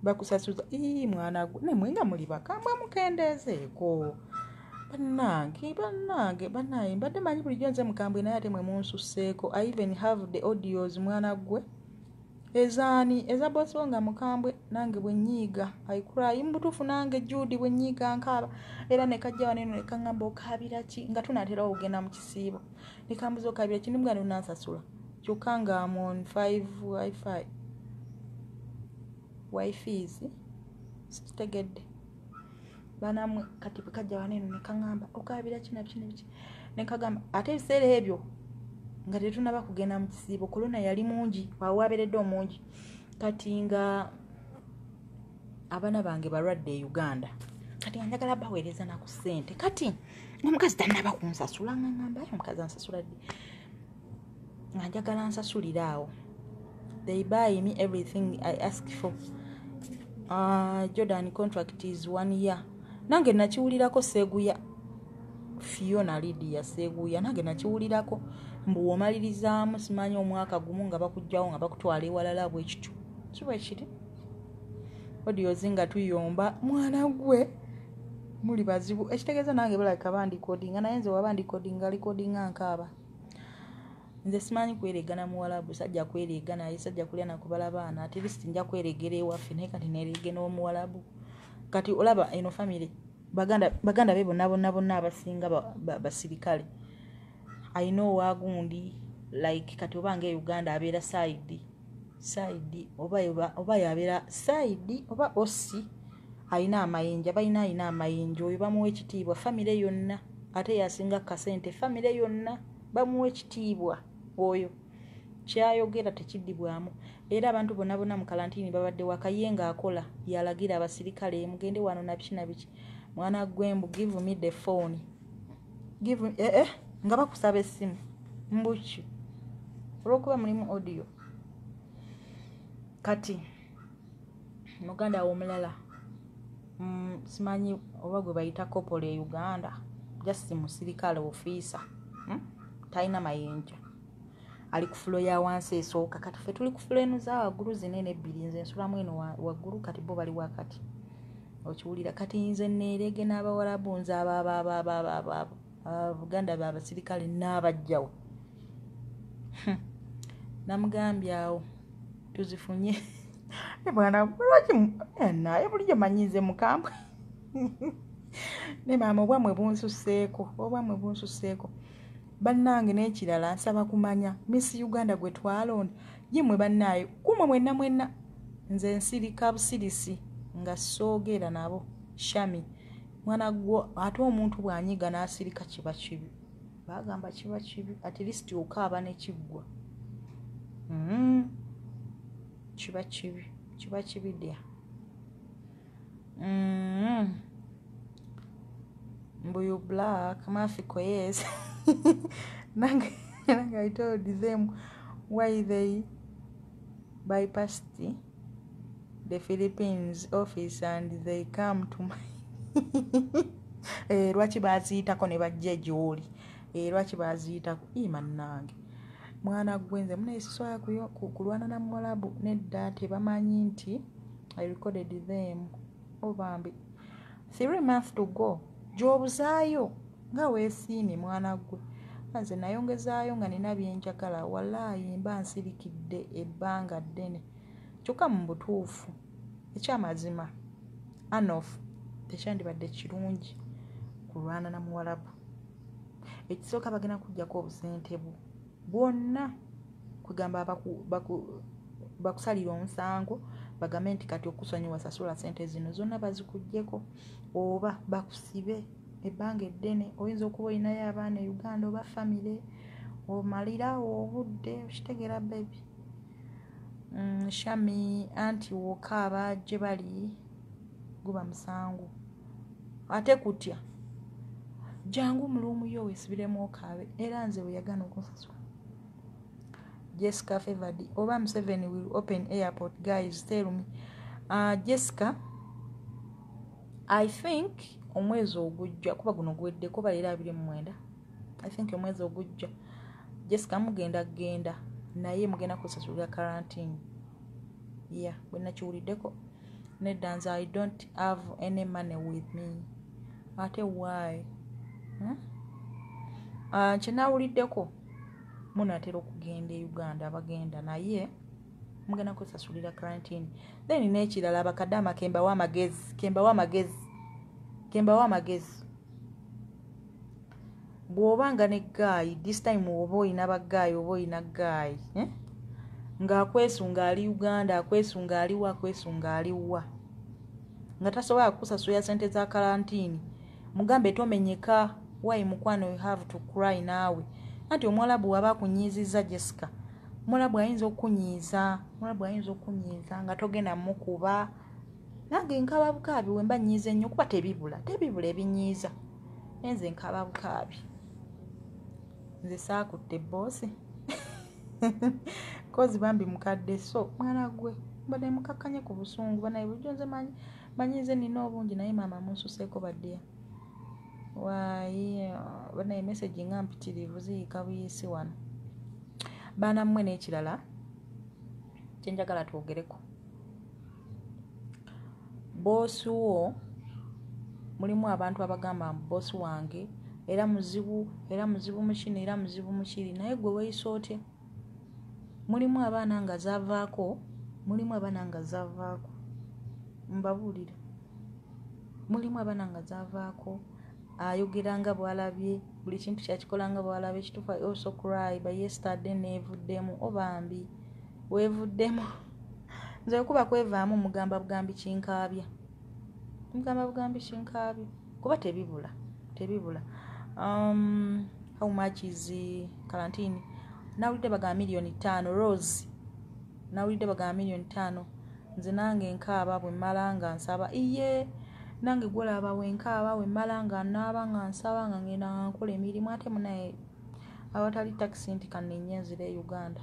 bakusasuza. Ii mwana gwe, nemwe nga muli bakambwe, mukendeezeeko bannange, bannange, bannange. Mbadde manyi bulijjo nze mukambwe, naye ate mwe munsusseeko. I even have the audios, mwana gwe. Ezaani? Eza boss wo nga mukambwe. Nange bwe nnyiiga I cry. Mubutuufu nange Judy bwe nnyiiga nkaaba. Era ne kajja wano eno ne kaŋŋamba okaabira ki, nga tunaatera okugenda mu kisiibo. Ne kambuza okaabira ki, nemugamba tonansasula, kyokka nga am on five wifi wifis, sikitegedde banamwe. Kati bwe kajja wano eno ne kaŋŋamba okaabira ki nabiki nabiki, ne kagamba ate ebiseera ebyo nga tetunaba kugenda mu kisiibo, korona yali mungi, awo wabeeredde omungi. Kati nga abaana bange balwadde e Uganda, kati nga njagala baweereza naku ssente. Kati omukazi tannaba kunsasula, nga ŋŋamba aye omukazi ansasula ddi, nga njagala nsasulire awo. They buy me everything I ask for. Jordan contract is one year. Nange nakiwulirako, Seguya Fiona Lydia Seguya, nange nakiwulirako mbu womalirizaamu simanyi omwaka gumu nga bakugjawo nga bakutwala ewalala. Bwe kityo, si bwe kiri? Audios nga tuyomba, mwana gwe muli bazibu. Ekitegeeza nange balabika bandikodinga, naye nze waba ndikodinga likodinga nkaaba. Nze simanyi kweregana muwalabu, sajja kwerega naye, sajja kulya nakubala baana. At least nja kweregera ewaffe, naye kati nerege n'omuwalabu. Kati olaba eno family, baganda be bonna bonna bonna abasinga basirikale. Ayina owagundi, like kati oba nga e Uganda abeera side oba yabeera side oba osi ayina amayinja, balina ayina amayinja. Oyo bamuwa ekitiibwa famire yonna, ate yasinga kasente famire yonna, bamuwa ekitiibwa. Oyo kyayogera tekiddibwamu. Era abantu bonna bonna mu kalantini babadde waka, ye ng'akola, yalagira abasirikale mugende wano nabiki nabiki. Mwana gwembu give me the phone, give nga bakusaba essimu mbuki olwokuba mulimu audio. Kati muganda wo omulala, simanyi oba gwe bayita corporal e Uganda, just musirikale ofiisa, Talina mayinja, ali ku floor ya wansi esooka. Kati ffe tuli ku floor eno za waggulu zinene ebbiri, nze nsulamu eno waggulu, kati bo bali wakati, okiwulira? Kati nze neerege n'abawalabu, nze abo abuganda babasirikale n'abajjawo. Namugambye awo tuzifunye bwana, lwaki naye bulijjo manyize mukambwe ne maama. Obwamwe bunsuseeko, obwamwe bunsuseeko bannange. N'ekirala nsaba kumanya Miss Uganda gwe twalonda ye mmwe bannaaye kumwe mwenna mwenna. Nze nsirika busirisi nga soogera nabo. Shami Mwana gwo, ate omuntu bw'anyiga n'asirika kiba kibi. Bagamba kiba kibi, at least okaaba ne kiggwa. Kiba kibi, kiba kibi ddya. Mbuyu black mafiko, yes. Nange I told them why they bypassed the Philippines office and they come to my lwaki baziyitako ne bajja gy'oli? Lwaki baziyitako? Ima nnange, mwana gwe, nze munaye sisobola kulwana na Muwalabu, nedda. Tebamanyi nti I recorded them. Obambi, 3 months to go, gy'obuzaayo nga weesiimye. Mwana gwe, nze nayongezaayo nga nina byenjagala. Walaayi mba nsirikidde ebbanga ddene, kyokka mu butuufu ekyamazima, anof tekyandibadde kirungi kulwana na Muwalabu. Ekisooka, bagenda kuggyako obusente bwo bwonna, kwegamba bakusalira omusango, bagambe nti kati okusonyiwa sasula sente zino zonna bazikuggyeko, oba bakusibe ebbanga eddene. Oyinza okuba olinayo abaana e Uganda oba famire, omalirawo obudde. Okitegeera, baby? Shami, anti wokaaba gye bali guba musango, ate kutya. Jangu mu room yo weesibiremu okaabe. Era nze bwe yagaana okunsasula. Jessica Favored, oba Museveni will open airport? Guys, tell me. Jessica, I think omwezi ogujja, kuba guno guweddeko, baleero 29. I think omwezi ogujja, Jessica, mugenda genda, naye mugenda kusasulira quarantine. Yeah, bwe nakiwuliddeko. Nedda, nze I don't have any money with me. Ate why, hmm? Kyenawuliddeko, munaatera okugenda e Uganda, abagenda, naye mugenda kwesasulira quarantine. Then n'ekirala, abakadde kembawa amagezi, kembawa amagezi, kembawa amagezi. Bw'oba nga ne guy this time, oba oyina ba guy, oba oyina guy, eh? Ng'akwesunga ali Uganda, akwesunga aliwa, akwesunga aliwa, nga tasobola kukusasulira sente za quarantine, mugambe tomenyeka. Why, mukwano, you have to cry? Naawe anti omuwalabu waba akunyiizizza, Jessica, omuwalabu ayinza okukunyiiza, omuwalabu ayinza okukunyiiza nga togenda mukuba. Nange nkaba bukaabi wemba nyiiza ennyo, kuba tebibula, tebibula ebinyiiza. Nze nkaba bukaabi. Nze saakutte boss kozi bambi mukadde, so mwana gwe mbadde mukakkanye ku busungu. Banaye, bulijjo nze manyi nze nina obungi, naye maama munsuseeko baddeya. Waayi banaye, message nga mpitirivu, ziyiika buyisi wano. Baana mmwe, n'ekirala kyenjagala twogereko, boss wo, mulimu abantu abagamba mbu boss wange era muzibu, era muzibu mukino, era muzibu mukiri, naye gwe weeyisa otya? Mulimu abaana nga zaavaako, mulimu abaana nga zaavaako, mbabuulira, mulimu abaana nga zaavaako. Ayogera nga bw'alabye, buli kintu kyakikola nga bw'alabye. Kituufu, I also cry, but yesterday neevuddemu. Obambi weevuddemu. Nze kuba kwevaamu, mugamba bugambi kinkaabya, mugamba bugambi kinkaabya, kuba tebibula, tebibula. How much is quarantine? Nawulidde bagamba 5 million. Rose, nawulidde bagamba 5 million. Nze nange nkaaba bwe mmala nga nsaba. Iye, nange gwolaba wenkaaba, wemmala nga naaba, nga nsaba, nga ngenda nga nkola emirimu, ate munaye awatali takisi nti kanenye nzira e Uganda,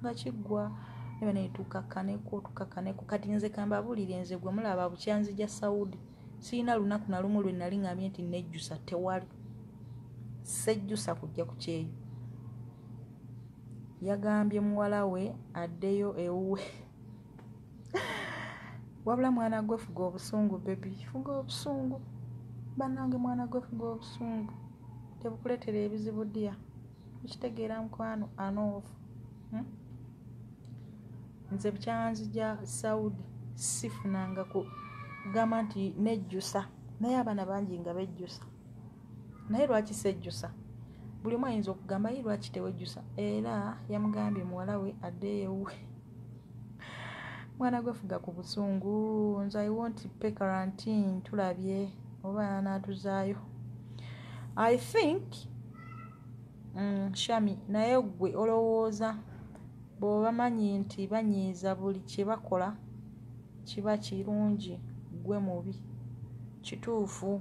nga kiggwa. Eba naye tukakkaneko, tukakkaneko. Kati nze kambabuulire, nze gwe mulaba bukyanzija Saudi, sirina lunaku na lumu lwe nali ŋŋambye nti nejjusa. Tewali, sejjusa kujja ku kyeyo. Yagambye muwala we addeyo ewuwe. Wabula mwana gwe, fuga obusungu, baby, fuga obusungu. Bannange, mwana gwe, fuga obusungu, tebukuleetera ebizibu dya. Okitegeera, mukwano? Anoofu, Nze bukyanzija Saudi sifunanga kugamba nti nejjusa, naye abaana bangi nga bejjusa. Naye lwaki sejjusa? Buli omu ayinza okugamba, ye lwaki tewejjusa? Era yamugambye muwala we addeyo ewuwe. Mwana gwe, fuga ku busungu. Nze I won't pay quarantine. Tulabye. Oba anaatuzaayo, I think. Shami, naye ggwe olowooza bw'obamanyi nti banyiiza, buli kye bakola kiba kirungi, gwe mubi. Kituufu.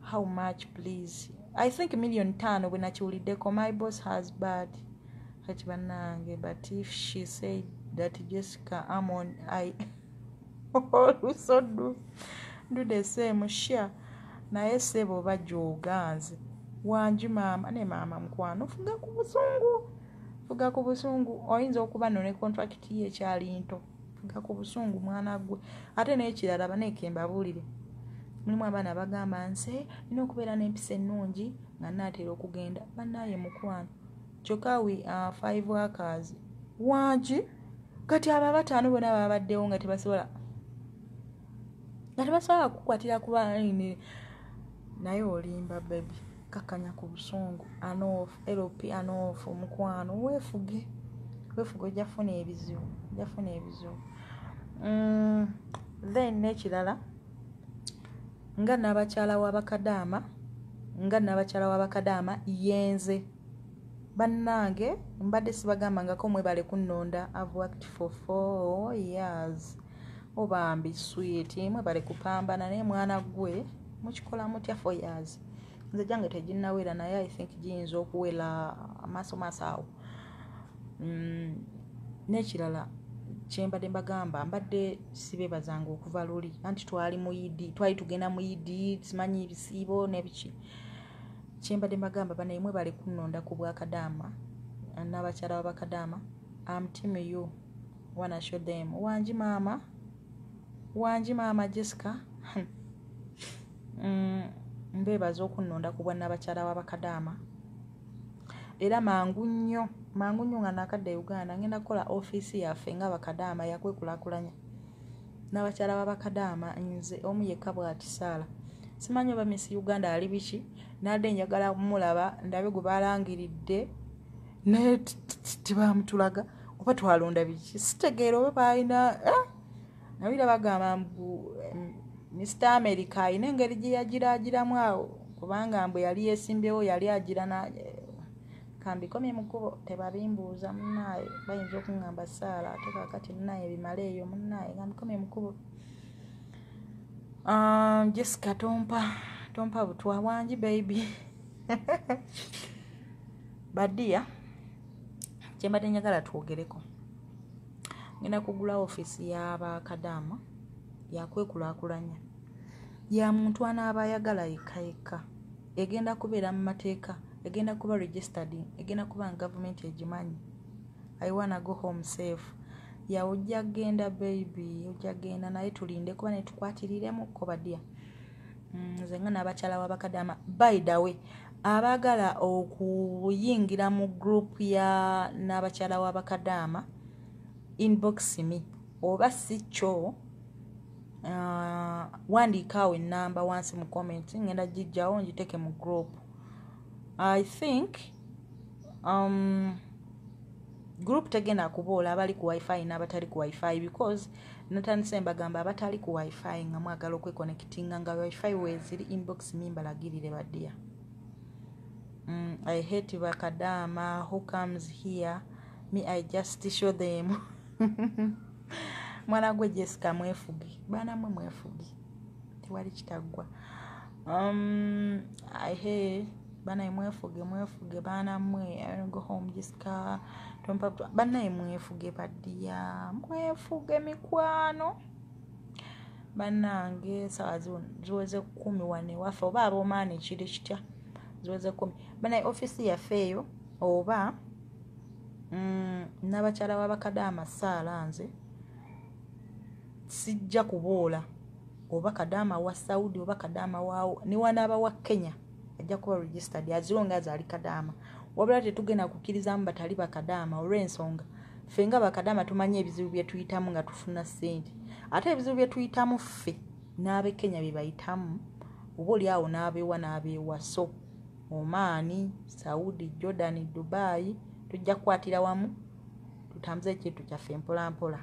How much, please? I think 5 million bwe nakiwuliddeko. My boss has bad kati bannange, but if she said that Jessica Amon, I also do the same. Sha, naye sebo bajooga nze wangi maama ne maama mukwano, fuga ku busungu, fuga ku busungu. Oyinza okuba nno ne contract ye ekyali nto. Fuga ku busungu, mwana gwe. Ate n'ekirala, baneeke mbabuulire, mulimu abaana bagamba, "Nse nina okubeera n'empisa ennungi nga naatera okugenda." Bannaaye mukwano, kyokka we are five workers. Wangi kati abo abataano bonna babaddewo nga tebasobola kukwatira kuba naye olimba. Baby, kakkanya ku busungu. Anof lp anof, omukwano, weefuge, weefuge, ojja kufuna ebizibu, ojja kufuna ebizibu. Then n'ekirala, nga n'abakyala w'abakadaama, nga n'abakyala w'abakadaama yenze. Bannange, mbadde sibagambangako mwebale kunnonda. I've worked for 4 years. Obambi sweet, mwebale kupambana. Naye mwana gwe, mukikola mutya 4 years? Nze gyange teginnawera, naye I think giyinza okuwera maaso maaso awo. N'ekirala kyembadde mbagamba, mbadde sibeebazanga okuva luli, anti twali muyidi, twali tugenda muyidi, simanyi ebisiibo nebiki. Kyembadde mbagamba, banaye mwebale kunnonda ku bwakadaama n'abakyala b'abakadaama. Am team you, wanna show them. Wangi maama, wangi maama Jessica. Mbeebaza okunnonda ku bwannabakyala w'abakadaama. Era mangu nnyo, mangu nnyo nga nakadda e Uganda, ngenda kukola ofiisi yaffe nga bakadaama yakwekulaakulanya n'abakyala b'abakadaama. Nze omu yekka bw'ati saala, simanyi oba Miss Uganda ali biki. Nadde njagala mulaba, ndabe gwe balangiridde, naye tebamutulaga oba twalonda biki, sitegeera oba balina eh? Nawulira bagamba mbu Mr America alina engeri gye yagiraagiramu awo, kubanga mbwe yali yesimbyewo, yali agira na kambikomye mu kkubo. Tebabimbuuza munnaaye, bayinza okuŋŋamba saala ate kaakati munnaaye bimale eyo munnaaye, kambikomye mu kkubo. Jessica, tompa, tompa butwa. Wangi baby badiya, kyembadde njagala twogereko, ngenda kugula ofiisi y'abakadaama yakwekulaakulanya ya muntu anaaba ayagala yekka yekka. Egenda kubeera mu mateeka, egenda kuba registered, egenda kuba nga gavumenti egimanyi. I wanna go home safe. Ya, ojja genda baby, ojja genda, naye tulinde kuba netukwatiriremuko badya. Nze nga n'abakyala w'abakadaama, by the way, abaagala okuyingira mu group ya n'abakyala w'abakadaama, inbox me, oba si kyo, wandiika awo enamba wansi mu comment, ngenda gijjawo ngiteeke mu group. I think group tegenda kuboola abali ku WiFi n'abatali ku WiFi, because natandise mbagamba abatali ku WiFi nga mwagala okweconnectinga nga WiFi weeziri, inbox me mbalagirire badya. I hate bakadama who comes here. Me, I just show them. Mwana gwe Jessica, mwefuge, baana mwe mwefuge, tewali kitaggwa. I hate banaye, mwefuge, mwefuge baana mmwe. Go home Jessica, banaye mwefuge baddiya, mwefuge mikwano. Bannange, sawa ziweze 10 wane waffe, oba ab'omaani kiri kitya? Ziweze 10. Banaye, ofiisi yaffe eyo oba n'abakyala b'abakadaama, saala nze sijja kuboola. Oba kadaama wa Saudi, oba kadaama waawo, ne wanaaba wa Kenya, ajja kuba registered as long as ali kadaama. Wabula tetugenda kukkirizamu batali bakadaama, olw'ensonga ffe nga bakadaama tumanyi ebizibu bye tuyitamu nga tufuna ssente, ate ebizibu bye tuyitamu ffe n'ab'e Kenya bye bayitamu, oba oli awo n'abeewa n'abeewa. So Omaani, Saudi, Jordan, Dubai, tujja kukwatira wamu tutambuze ekintu kyaffe mpola mpola.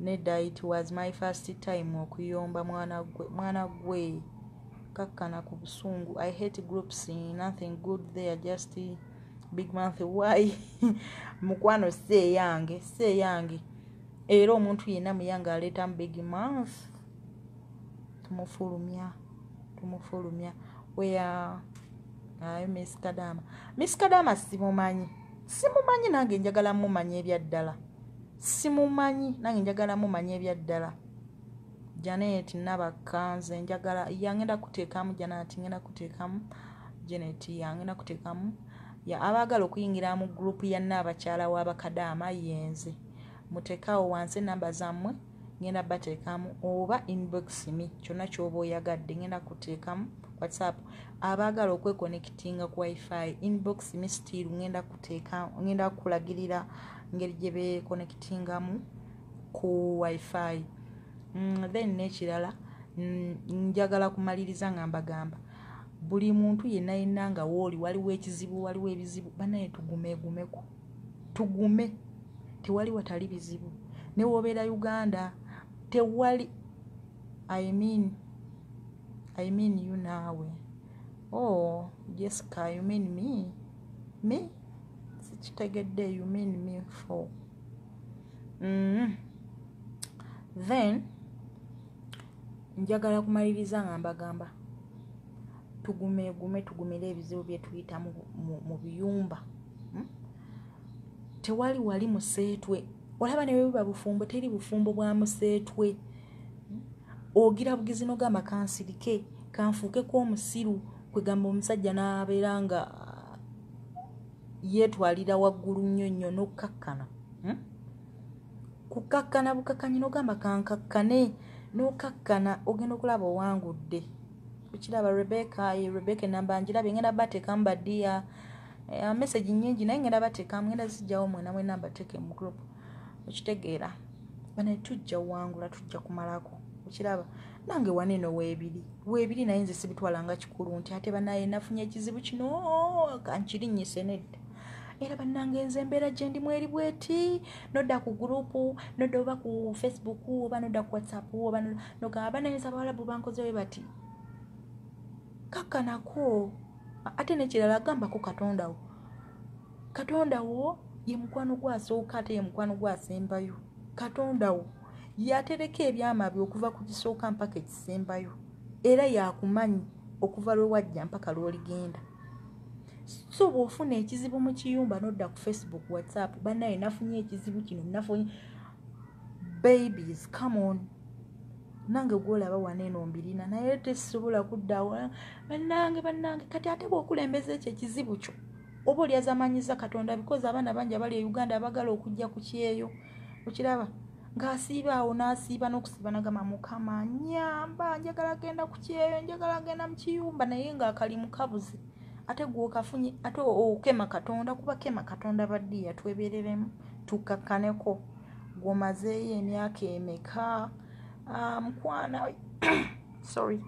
Nedda, it was my first time okuyomba. Mwana gwe, mwana gwe, kakkana ku busungu. I hate groups, nothing good there, just big mouth. Why? Mukwano, si eyange, si eyange. Era omuntu yenna muyange aleetamu big mouth, tumufulumya, tumufulumya. Where ayo Miss Kadama? Miss Kadama simumanyi, simumanyi. Nange njagala mumanya ebyaddala. Simumanyi, nange njagala mumanya ebyaddala. Janet Nabakka, nze njagala yangenda kuteekamu. Janet, ngenda kuteekamu. Janet yangenda kuteekamu. Ya abaagala okuyingira mu group ya Nnaabakyala w'Abakadaama, yenze. Muteekaawo wansi enamba zammwe, ngenda bateekamu, oba inbox me, kyonna ky'oba oyagadde ngenda kuteekamu. WhatsApp, abaagala okweconnectinga ku WiFi, inbox me still, ngenda kuteeka, ngenda kulagirira ngeri gye beeconnectingamu ku WiFi. Then n'ekirala, njagala kumaliriza nga mbagamba, buli muntu yenna yenna nga wooli waliwo ekizibu, waliwo ebizibu, banaye tugumeegumeko, tugume. Tewali watali bizibu. Ne wobeera Uganda tewali. I mean you naawe. Oh Jessica, you mean me? Me sikitegedde. You mean me for? Then njagala kumaliriza nga mbagamba tugumeegume, tugumire ebizibu bye tuyitamu mu biyumba. Tewali wali museetwe. Olaba ne bwebuba bufumbo, teri bufumbo bwa museetwe. Ogira bugizi nogamba kansirike, kanfuukeko omusiru. Kwegamba omusajja n'abeera nga yeetwalira waggulu nnyo nnyo, n'okkakkana, Kukakkana bukakkanyi, n'ogamba kankakkane, n'okakkana, ogenda okulaba owangudde. Okiraba Rebecca? Rebecca, enamba ngirabye, ngenda bateekamu. Badiya, message nnyingi, naye ngenda bateekamu, ngenda zijjawo mwena mwena mbateeke mu group. Okitegeera? Banaye tujja wangula, tujja kumalako. Okiraba nange waneeno weebiri, weebiri, naye nze sibitwala nga kikulu nti ate banaye nafunye ekizibu kino kankirinnyise. Nedda. Era bannange, nze embeera gye ndimu eri bweti. Nodda ku group, nodda oba ku Facebook, oba nodda ku WhatsApp, oba nogamba banaye abawalabu bankozewe bati. Kakkanako. Ate nekirala, gambako Katonda wo. Katonda wo ye mukwano gwasooka, ate ye mukwano gwasembayo. Katonda wo yatereka ebyama bye okuva ku kisooka mpaka ekisembayo, era yakumanyi okuva lwe wajja mpaka lw'oligenda. So bw'ofuna ekizibu mu kiyumba, nodda ku Facebook, WhatsApp, bannaye nafunye ekizibu kino, nafunye. Babies, come on. Nange gwolaba wano eno mbirina, naye tesobola kuddawo. Bannange, bannange, kati ate bw'okulembeza ekyo ekizibu kyo, oba olyazamanyiza Katonda, because abaana bangi abali e Uganda abagala okujja ku kyeyo. Okiraba ng'asiiba awo, n'asiiba n'okusiiba, nagamba Mukama nyamba, njagala genda ku kyeyo, njagala genda mu kiyumba, naye ng'akalimu kabuze. Ate gwokafunye, ate okema Katonda. Kuba kema Katonda. Baddiya, twebereremu, tukakkaneko. Gwomazeeyo emyaka emeka? Mukwana, sorry,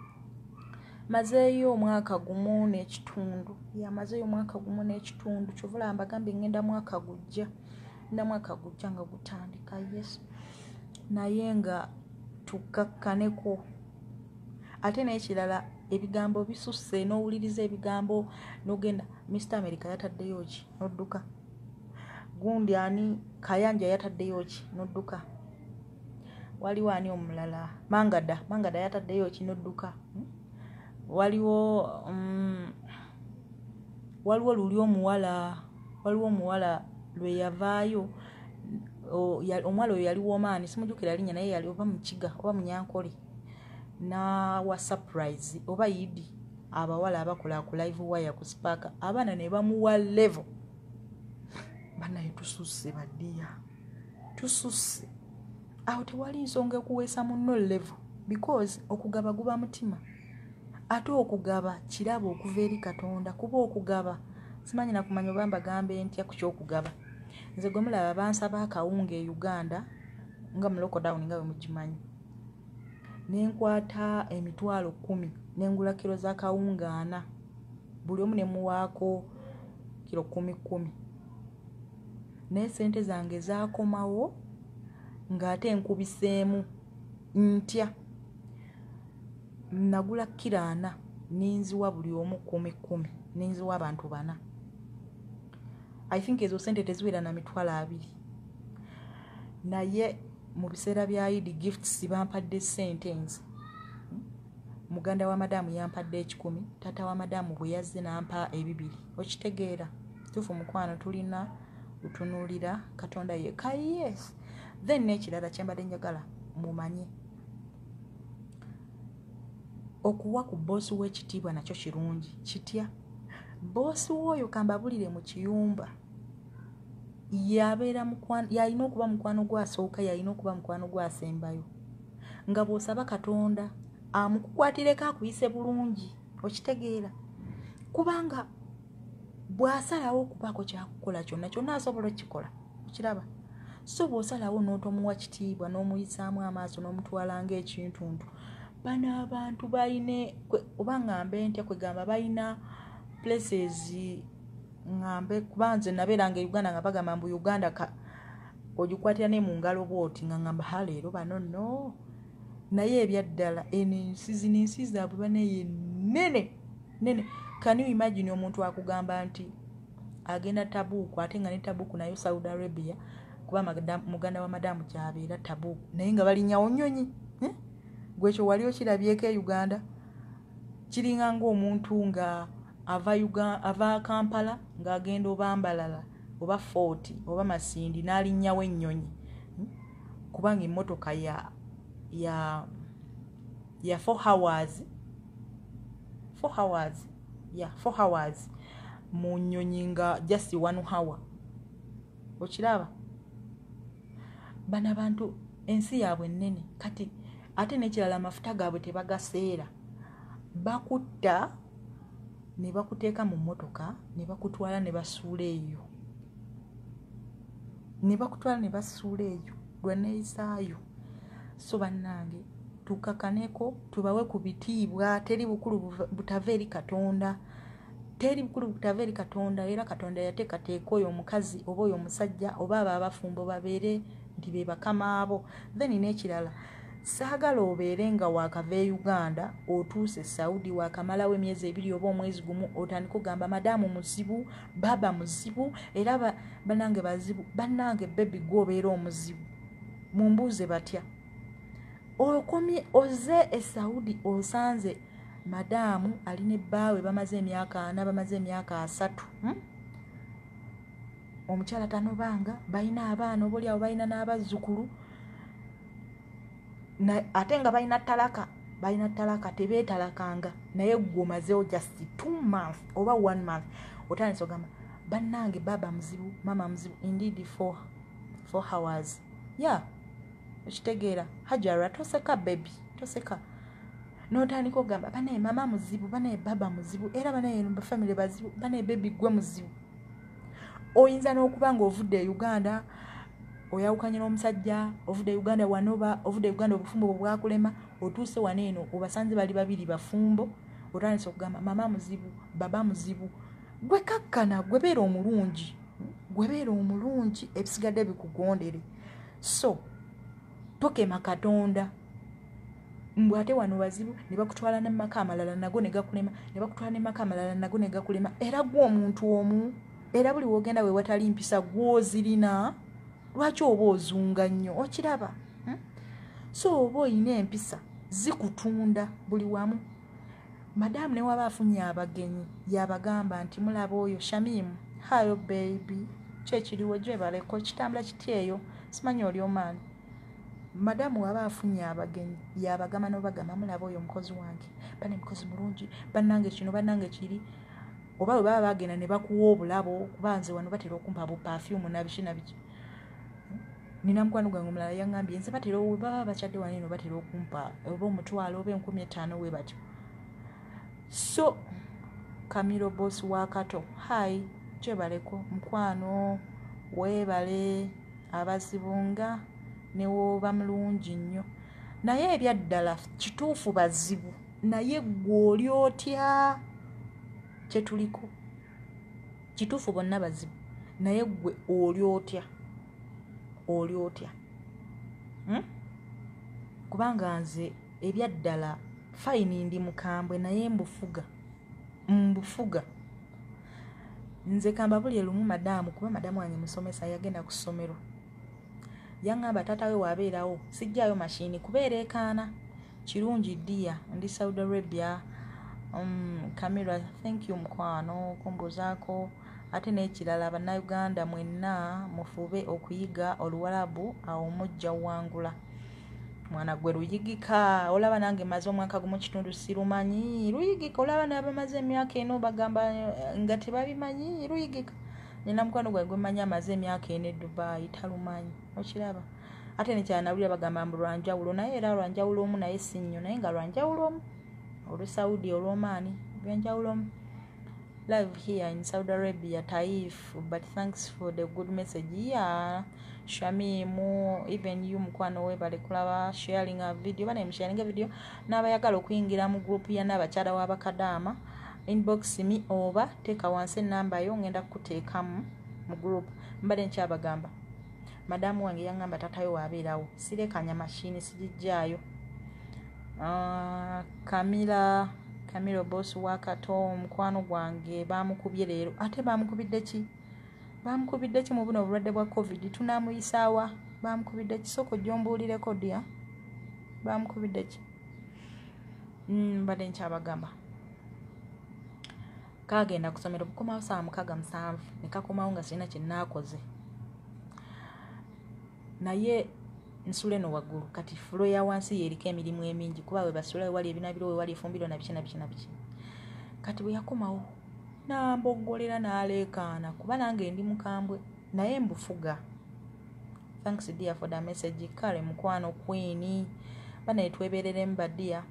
mazeeyo omwaka gumu n'ekitundu. Yamazeeyo omwaka gumu n'ekitundu. Kyova olaba mbagambye ngenda mwaka gujja, ngenda mwaka gujja nga gutandika. Yes, naye nga tukakkaneko. Ate n'ekirala, ebigambo bisusse, n'owuliriza ebigambo, n'ogenda Mr America yataddeyo ki, n'odduka. Gundi ani, Kayanja yataddeyo ki, n'odduka. Waliwo ani omulala? Mangada, Mangada yataddeyo ki, n'odduka. Waliwo luli omuwala, waliwo omuwala lwe yavaayo, omuwala oyo yali womaani, simujjukira linnya, naye yali oba Mukiga oba Munyankole, n'awa surprise oba yidi abawala abakola ku Live Wire, ku Spark, abaana ne bamuwa level. Banaye tususse, baddiya, tususse awo. Tewali nsonga ekuweesa munno level, because okugaba guba mutima, ate okugaba kirabo okuva eri Katonda. Kuba okugaba, simanyi nakumanya oba mbagambe ntya ku kyokugaba. Nze gwe mulaba, bansaba akawunga e Uganda nga mu lockdown, nga bwe mugimanyi, nenkwata 100,000, nengula kiro za kawunga 40, buli omu nemuwaako kiro kumi kumi, naye sente zange zakomawo. Ng'ate nkubiseemu ntya? Nagula kiro 40 ninziwa buli omu 10 10, ninziwa abantu 4. I think ezo sente teziwera na 20,000. Naye mu biseera bya Idi gifts bampadde sente nze. Muganda wa madamu yampadde 100, taata wa madamu bwe yazze n'ampa 200. Okitegeera? Tufu mukwano, tulina kutunuulira Katonda yekka. Yes. Then n'ekirala kyembadde njagala mumanye, okuwa ku boosi w'ekitiibwa nakyo kirungi. Kitya? Boosi w'oyo, kambabulire, mu kiyumba yabeera, yalina okuba mukwano gwasooka, yalina okuba mukwano gwasembayo, nga bw'osaba Katonda amukukwatireko akuyise bulungi. Okitegeera? Kubanga bw'asalawo okubaako kyakukola kyonna kyonna, asobola okukikola. Okiraba? So bw'osalawo n'otomuwa kitiibwa, n'omuyisaamu amaaso, n'omutwala ng'ekintuntu, bano abantu balina, oba ŋŋambe ntya, kwegamba balina places, ŋŋambe, kuba nze nabeeranga e Uganda nga bagamba mbu Uganda ka ogikwatira ne mu ngalo bwoti, nga ŋŋamba, ha, leero bano nno. Naye ebyaddala eno ensi, zino ensi zaabwe baneye nene nene. Can you imagine omuntu akugamba nti agenda Tabuuku, ate nga ne Tabuuku nayo Saudi Arabia, kuba muganda wa madamu gyabeera Tabuuku, naye nga balinnyawo nnyonyi, eh? Gwekyo wali okirabyeko e Uganda? Kiringa ngaomuntu nga ava Kampala ng'agenda oba Mbalala oba Footi oba Masindi, n'alinnyawo ennyonyi, Kubanga emmotoka ya 4 hours, 4 hours ya 4 hours, mu nnyonyi nga just one hour. Okiraba? Bano abantu ensi yaabwe ennene. Kati ate n'ekirala, amafuta gaabwe tebagaseera. Bakutta ne bakuteeka mu mmotoka ne bakutwala ne basuula eyo, ne bakutwala ne basuula eyo lwe neeyisaayo. So bannange, tukakaneko, tubawe ku bitiibwa. Teri bukulu butava eri Katonda, teri bukulu butava eri Katonda. Era Katonda yateekateeka oyo omukazi oba oyo omusajja oba abo abafumbo babeere nti be bakama abo. Then n'ekirala, saagala obeere nga waakava e Uganda, otuuse Saudi, waakamalawo emyezi 2 oba omwezi 1, otandika ogamba madaamu muzibu, baaba muzibu, era bannange bazibu. Bannange, baby, gwe obeera omuzibu. Mumbuuze batya? Okomye oze e Saudi, osanze madaamu alina ebbaawe, bamaze emyaka 40, bamaze emyaka 30, Omukyala tanobanga, balina abaana, oba oliawo balina n'abazzukulu, ate nga balina talaka, balina talaka, tebeetalakanga. Naye gwe omazeewo just 2 month oba one month, otandisa ogamba bannange baaba muzibu, maama muzibu. Indeed, 4 hours ya yeah. Okitegeera? Hajara, toseka, baby, toseka. Notandika okugamba banaye mama muzibu, banaye baba muzibu, era banaye bafamily bazibu. Banaye baby, gwe muzibu. Oyinza n'okuba nga ovudde e Uganda, oyawukanye n'omusajja, ovudde e Uganda wanoba, ovudde e Uganda obufumbo bwe bwakulema, otuuse wano eno obasanze bali babiri bafumbo, otandise okugamba mama muzibu, baba muzibu. Gwe kakkana, gwe beera omulungi, gwe beera omulungi, ebisigadde bikugondere. So tokema Katonda mbw ate wano bazibu, ne bakutwala nemaka amalala nago ne gakulema, ne bakutwala nemaka amalala nago ne gakulema. Era gwe omuntu omu, era buli wogenda we watali mpisa gwozirina, lwaki oba ozunga nnyo? Okiraba, So oba oyina empisa zikutunda buli wamu. Madaamu ne waba afunye abagenyi, yabagamba nti mulaba oyo Shamimu. Hayo baby, kyekiriwo, gyebaleko, kitambula kiti eyo? Simanyi oli omaani. Madamu waba afunye abagenyi, yabagamba nobagamba, mulaba oyo omukozi wange, bane mukozi mulungi, bannange kino, bannange kiri. Oba bwe baba bagenda ne bakuwa obulabo, kuba nze wano batera okumpa bupafyumu nabiki nabiki. Nina mukwano gwange omulala yaŋŋambye, nze batera, baba bakyadde wano eno, batera okumpa oba 500 oba 5000, we batyo. So Kamiro, boss wa Kato, hi, gyebaleko mukwano, weebale. Abazibu nga newooba mulungi nnyo, naye ebyaddala kituufu bazibu. Naye gwe oli otya? Kyetuliko kituufu, bonna bazibu, naye gwe oli otya? Oli otya? Kubanga nze ebyaddala fine ndi mukambwe, naye mbufuga, mbufuga. Nze kamba buli lumu madamu, kuba madamu wange musomesa, yagenda ku ssomero, yaŋŋamba taata we waabeerawo sijjaayo mashini kubeera ekaana. Kirungi ddiya, ndi Saudi Arabia. Camira, thank you mukwano kumbuuzaako. Ate n'ekirala, Bannayuganda mwenna mufube okuyiga Oluwalabu, awo mujja wangula. Mwana gwe, luyigika. Olaba nange maze omwaka gumu kitundu sirumanyi. Luyigika. Olaba nabamaze emyaka eno bagamba nga tebabimanyi. Luyigika. Nina mukwano gwange gwemanyi amaze emyaka 4 e Dubai, talumanyi. Okiraba? Ate nekyanawulira bagamba mbu lwanjawulo, naye era lwanjawulo omu, naye si nnyo, naye nga lwanjawulo omu. Olusaudi, olwomaani byanjawulo omu. Live here in Saudi Arabia, Taif, but thanks for the good message. Yeah, Shamimu, even you mukwano, webale kulaba, sharing a video. Bana sharing a video. N'abayagala okuyingira mu group ya n'abakyala w'abakadaama, inbox me oba teeka wansi enamba yo, ngenda kukuteekamu mu group. Mbadde nkyabagamba, madamu wange yaŋŋamba taatayo waabeerawo sirekanya mashini, sigijjaayo. Kamila, Kamila, boss wa Kato mukwano gwange bamukubye leero. Ate bamukubidde ki? Bamukubidde ki mu buno obulwadde bwa COVID? Tunamuyisaawa? Bamukubidde ki? Sooka ojja ombuulireko dya, bamukubidde ki? Mbadde nkyabagamba, kagenda kusomero, bukomawo saa 6, 7, ne kakomawo nga sirina kyenaakoze, naye nsula eno waggulu. Kati floor ya wansi yeriko emirimu emingi, kuba we basula wewali ebinabiro, wewali efumbiro, nabiki nabiki nabiki. Kati bwe yakomawo namboggolera, n'aleekaana, kuba nange ndi mukambwe naye mbufuga. Thanks dear for the message. Kale mukwano queen, banaye twebereremu badiya.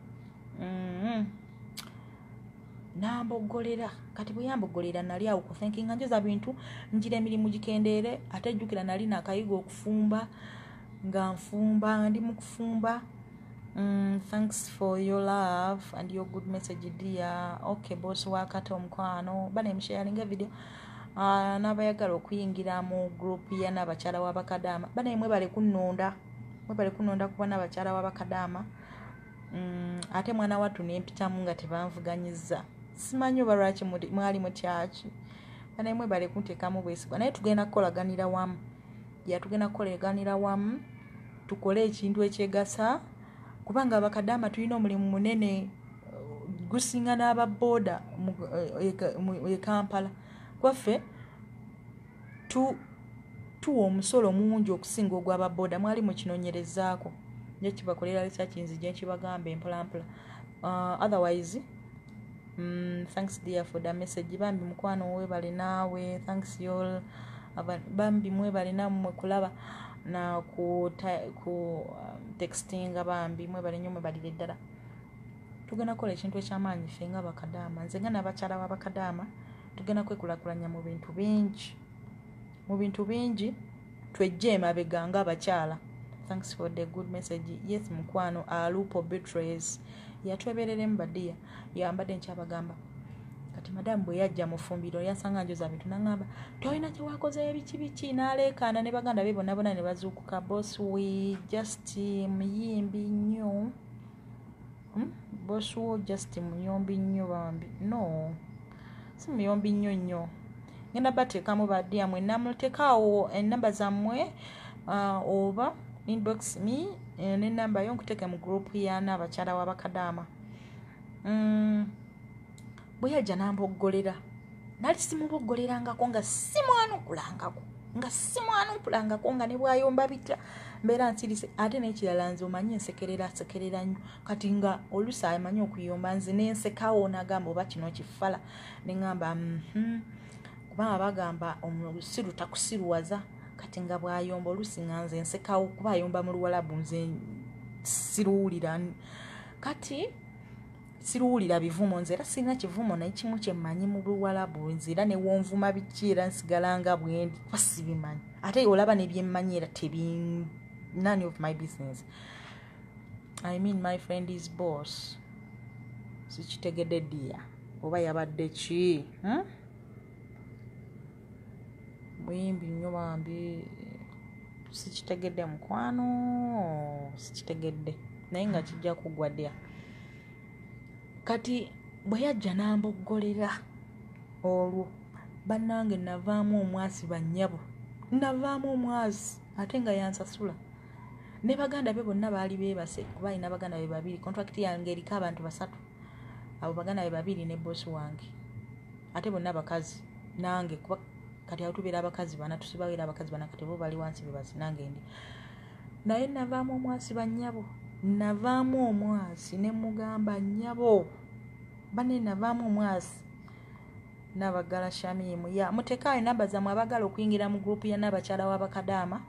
Namboggolera. Kati bwe yamboggolera, nali awo ku thinkinga, njoza bintu, ngira emirimu gikendeere. Ate jjukira nali nakayiga okufumba, nga nfumba, ndi mu kufumba. Thanks for your love and your good message dear. Okay, boss wakati omukwano, bane musharinga video. N'abayagala okuyingira mu group ya n'abakyala w'abakadaama, bane mwebale kunnonda, mwebale kunnonda kuba n'abakyala w'abakadaama. Ate mwana wattu nempitamu nga tebanvuganyiza, simanyi oba lwaki mwali mutyaki. Bane mwebale kunteekamu bwesigwa, naye tugenda kukolaganira wamu ya, tugenda kukolaganira wamu tukole ekintu ekyegasa, kubanga abakadaama tulina omulimu munene, gusinga n'ababooda e Kampala. Kwaffe tuwa omusolo mungi okusinga ogw'ababooda. Mwali mukinoonyerezaako? Nja kibakolera research, nzije nkibagamba empolampola. Otherwise, thanks dear for the message. Bambi mukwano, webale naawe. Thanks y'all. Bambi mwebale nammwe kulaba na ku textinga. Bambi mwebale nnyo, mwebalire ddala. Tugenda kukola ekintu ekyamaanyi ffe nga bakadaama. Nze nga n'abakyala w'abakadaama tugenda kwekulakulanya mu bintu bingi, mu bintu bingi, twejje emabega ng'abakyala. Thanks for the good message. Yes mukwano, Alupo Betrays, yatwebereremu badiya. Yambadde nkyabagamba, kati madamu bwe yajja mu ffumbiro yansanga njoza bintu, naŋŋamba tolina kyewakoze, biki biki, n'aleekaana ne baganda be bonna bonna ne bazuukuka. Boss we just muyimbi nnyo. Boss wo just muyombi nnyo bambi. No, si muyombi nnyo nnyo. Ngenda bateekamu badiya mwenna, muteekaawo enamba zammwe, oba inbox me nenamba yo nkuteeke mu group ya n'abakyala w'abakadaama. Bwe yajja namboggolera, nali simuboggolerangako, nga simwanukulangako, nga simwanukulangako, nga ne bwayomba bitya mbeera nsirise. Ate n'ekirala, nze omanyi nsekerera sekerera nnyo. Kati nga oluusi amanyi okuyomba, nze nensekawo, nagamba oba kino kifala, neŋŋamba kubanga bagamba omusiru takusiruwaza. Kati nga bwayomba oluusi nga nze nsekawo, kuba ayomba mu Luwalabu, nze siruwulira. Kati siruwulira bivumo, nze era sirina kivumo naye kimu kyemmanyi mu Luwalabu. Nze era newonvuma biki, era nsigala nga bwendi, kuba sibimanyi. Ate olaba nebyemmanyi era tebi none of my business. I mean my friend is boss. Sikitegedde ddiya oba yabadde ki, Muyimbi nnyo bambi. Sikitegedde mukwano, sikitegedde, naye nga kijja kuggwa ddya. Kati bwe yajja n'amboggolera olwo, bannange navaamu omwasi, bannyabo, navaamu omwasi, ate nga yansasula. Ne baganda be bonna baali beebase, kuba alina baganda be babiri. Contract yange eriko abantu basatu, abo baganda be babiri ne bosi wange, ate bonna bakazi nange, kuba kati awo tubeera abakazi bana, tusibawo era abakazi bana. Kati bo bali wansi bebasi, nange ndi naye. Navaamu omwasi, bannyabo, navaamu omwasi ne mugamba, "Nnyabo bane, navaamu omwasi." Nabagala Shamimu ya mutekaayo namba zammwe abagala okuyingira mu group ya nabakyala w'abakadaama.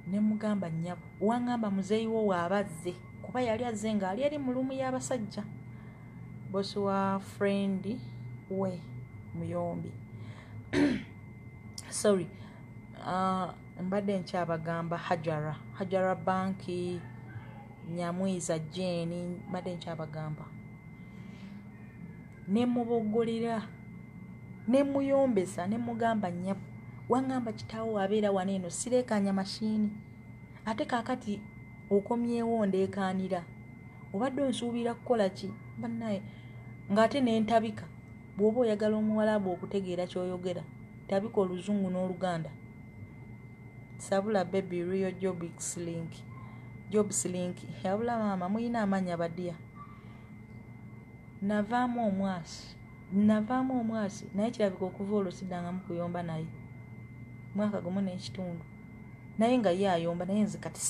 Ne mugamba, "Nnyabo, waŋŋamba muzeeyi wo waabazze," kuba yali azze ng'ali eri mu room y'abasajja, bosi wa friend we muyombi. Sorry, mbadde nkyabagamba Hajara, Hajara Banki, Nyamwiza Jeni, mbadde nkyabagamba. Nemuboggolera, nemuyombesa, nemugamba, "Nnyabo, waŋŋamba kitaawo abeera wano eno, sireekanya mashini, ate kaakati okomyewo ndeekaanira, obadde onsuubira kukola ki?" Bannaye, ng'ate nentabika. Bw'oba oyagala omuwalabu okutegeera ky'oyogera, tabika oluzungu n'oluganda. Sabula baby, real jobs link, jobs link. Yabula maama, muyina amaanyi badya. Navaamu omwasi, navaamu omwasi, naye kirabika okuva olwo siddangamu kuyomba naye, mwaka gumu n'ekitundu. Naye nga ye ayomba, naye nze kati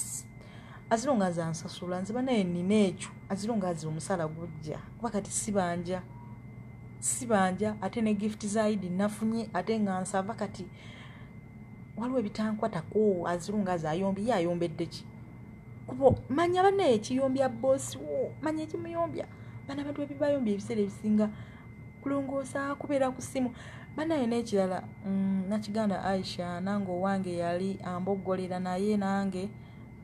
as long as ansasula, nze banaye nina ekyo, as long as omusala gujja, kuba kati sibanja, sibanja, ate ne gift za Idi nafunye, ate nga nsava. Kati waliwo ebitankwatako. As long as ayombi, ye ayombedde ki? Kuba manya bannaye ekiyombya bosi wo, manya ekimuyombya. Bana abantu ebibayombya ebiseera ebisinga kulongoosa, kubeera ku ssimu, banaye. N'ekirala, nakiganda Aisha, nange owange yali amboggolera, naye nange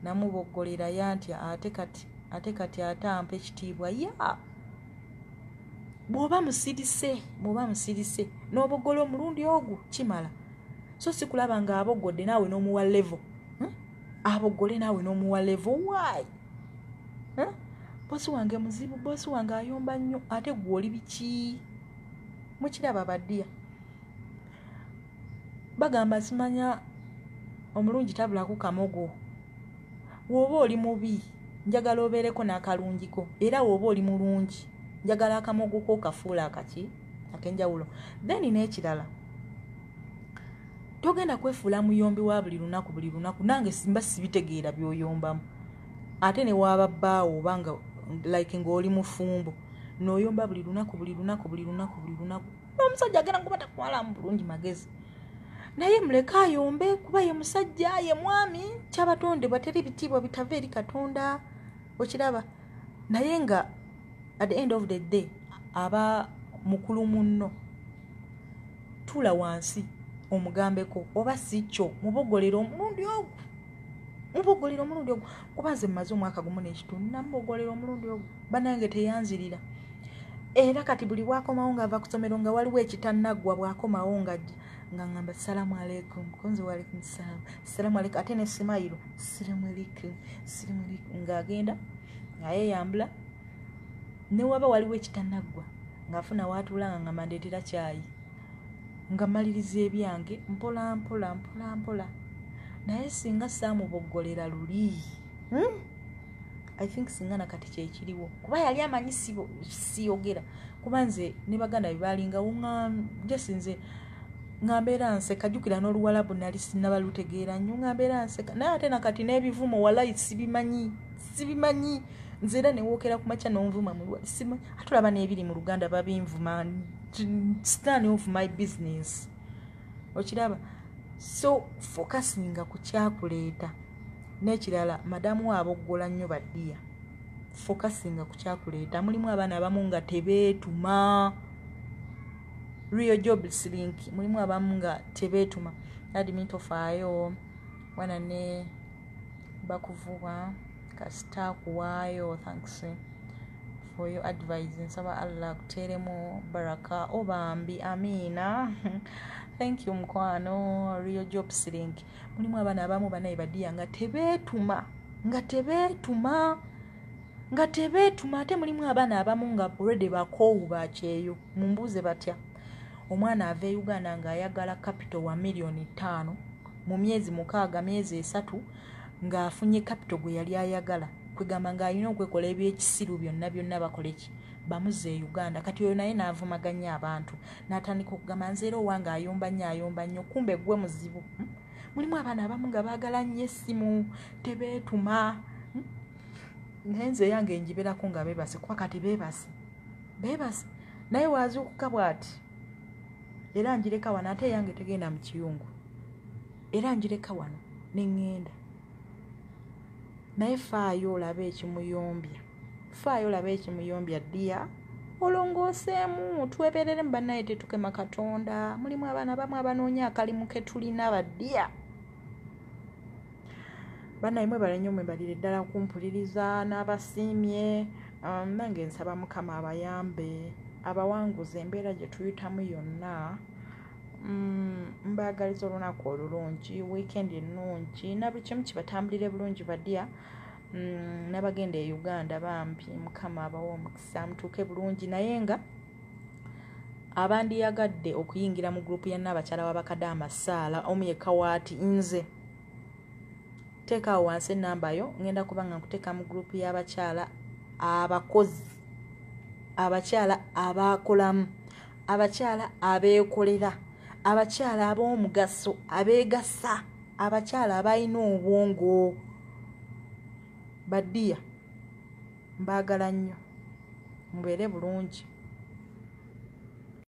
namuboggolera, yantya, ate kati ate ampa ekitiibwa. Ya bw'oba musirise, bw'oba musirise n'oboggola omulundi ogwo kimala. So si kulaba ng'aboggodde naawe n'omuwa level, Aboggole naawe n'omuwa level, why? Bosi wange muzibu, bosi wange ayomba nnyo, ate gwe oli biki? Mukiraba baddiya, bagamba simanya omulungi tabulako kamogo. W'oba oli mubi, njagala obeereko n'akalungiko, era w'oba oli mulungi, njagala akamogo ko kafuula akaki ak'enjawulo. Then n'ekirala, togenda kwefuula muyombi wa buli lunaku, buli lunaku. Nange mba sibitegeera by'oyombamu. Ate ne waaba bbaawo, obanga like ng'oli mufumbo, n'oyomba buli lunaku, buli lunaku, buli lunaku, buli lunaku, n'omusajja agenda kuba takumalamu bulungi magezi. Naye muleke ayombe, kuba ye musajja, ye mwami, kyabatondebwa, teri bitiibwa bitava eri Katonda, okiraba? Naye nga at the end of the day aba mukulu munno, tuula wansi omugambeko, oba si kyo mubogolera omulundi ogwo, mubogolera omulundi ogwo. Kuba nze mmaze omwaka gumu n'ekitundu, namubogolera omulundi ogwo, bannange teyanzirira. Era kati buli bwakomawo ng'ava ku ssomero, nga waliwo ekitannaggwa, bw'akomawo ng'ajja nga ŋŋamba, "Salaamu aleikum." Kunze, "Waalaikum salaamu." "Salaamu aleikum." Ate ne smile, "Salaamu aleikum, salaamu aleikum." Ng'agenda nga yeeyambula, ne waba waliwo ekitannaggwa, ng'afuna waatuula, nga ŋŋamba, "Ndeetera kyayi," nga maliriza ebyange mpola mpola, mpola mpola. Naye singa saamuboggolera luli, I think singa nakati kyekiriwo, kuba yali amanyi siyogera, kuba nze ne baganda be balingawo nga jesi nze nga mbeera nseka. Jjukira n'oluwalabu nali sinnabalutegeera nnyo, nga mbeera nseka. Naye ate nakati n'ebivumo walayi sibimanyi, sibimanyi nze. Era newookera ku makya n'onvuma mu luwalabu, simanyi. Ate olaba n'ebiri mu Luganda babinvuma, it's none of my business, okiraba? So focusinga ku kyakuleeta. N'ekirala, madamu we aboggola nnyo baddiya, focusinga ku kyakuleeta. Mulimu abaana abamu nga tebeetuma. Real jobs link, mulimu abamu nga tebeetuma. Admin, tofaayo wana ne bakuvuba, kasita akuwaayo. Thanks for your advice, nsaba Allah akuteeremu baraka. Obambi, amiina. Thank you, mukwano. Real Jobs Link. Mulimu abaana abamu banaye badiya nga tebeetuma, nga tebeetuma, nga tebeetuma. Ate mulimu abaana abamu nga already bakoowu bakyeyo. Mumbuuze batya? Omwana ava e Uganda ng'ayagala capital wa 5 miliyoni mu myezi 6, myezi 3 ng'afunye capital gwe yali ayagala. Kwegamba ng'alina okwekola ebyekisiru byonna byonna, bakole ki? Bamuzza e Uganda. Kati oyo naye n'avumaganya abantu, n'atandika okugamba, "Nze era owange ayomba nnyo, ayomba nnyo." Kumbe gwe muzibu, Mulimu abaana abamu nga baagala nnyo essimu, tebeetuma, Naye nze yange njiberako nga beebase, kuba kati beebase, beebase. Naye waazuukuka bw'ati, era njireka wano. Ate eyange tegenda mu kiyungu, era njireka wano neŋŋenda. Naye faayo olabe ekimuyombya, faayo olabe ekimuyombya, ddiya olongooseemu, twebereremu. Bannaye, tetukema Katonda. Mulimu abaana bamu abanoonya akalimu ke tulina, baddiya. Bannaye, mwebale nnyo, mwebalire ddala kumpuliriza n'abasiimye. Nange nsaba Mukama abayambe, abawanguza embeera gye tuyitamu yonna. Mbaagaliza olunaku olulungi, weekend ennungi, na buli kimu kibatambulire bulungi, badya. N'abagenda e Uganda, bambi Mukama abawa omukisa, mutuuke bulungi. Naye nga abandiyagadde okuyingira mu gurupu ya Nnaabakyala w'Abakadde Amasaala omu yekka waati, nze teekaawo wansi enamba yo, ngenda kuba nga nkuteeka mu gurupu y'abakyala abakozi, abakyala abakolamu, abakyala abeekolera, abakyala ab'omugaso, abeegasa, abakyala abalina obwongo. Baddiya, mbaagala nnyo, mubeere bulungi.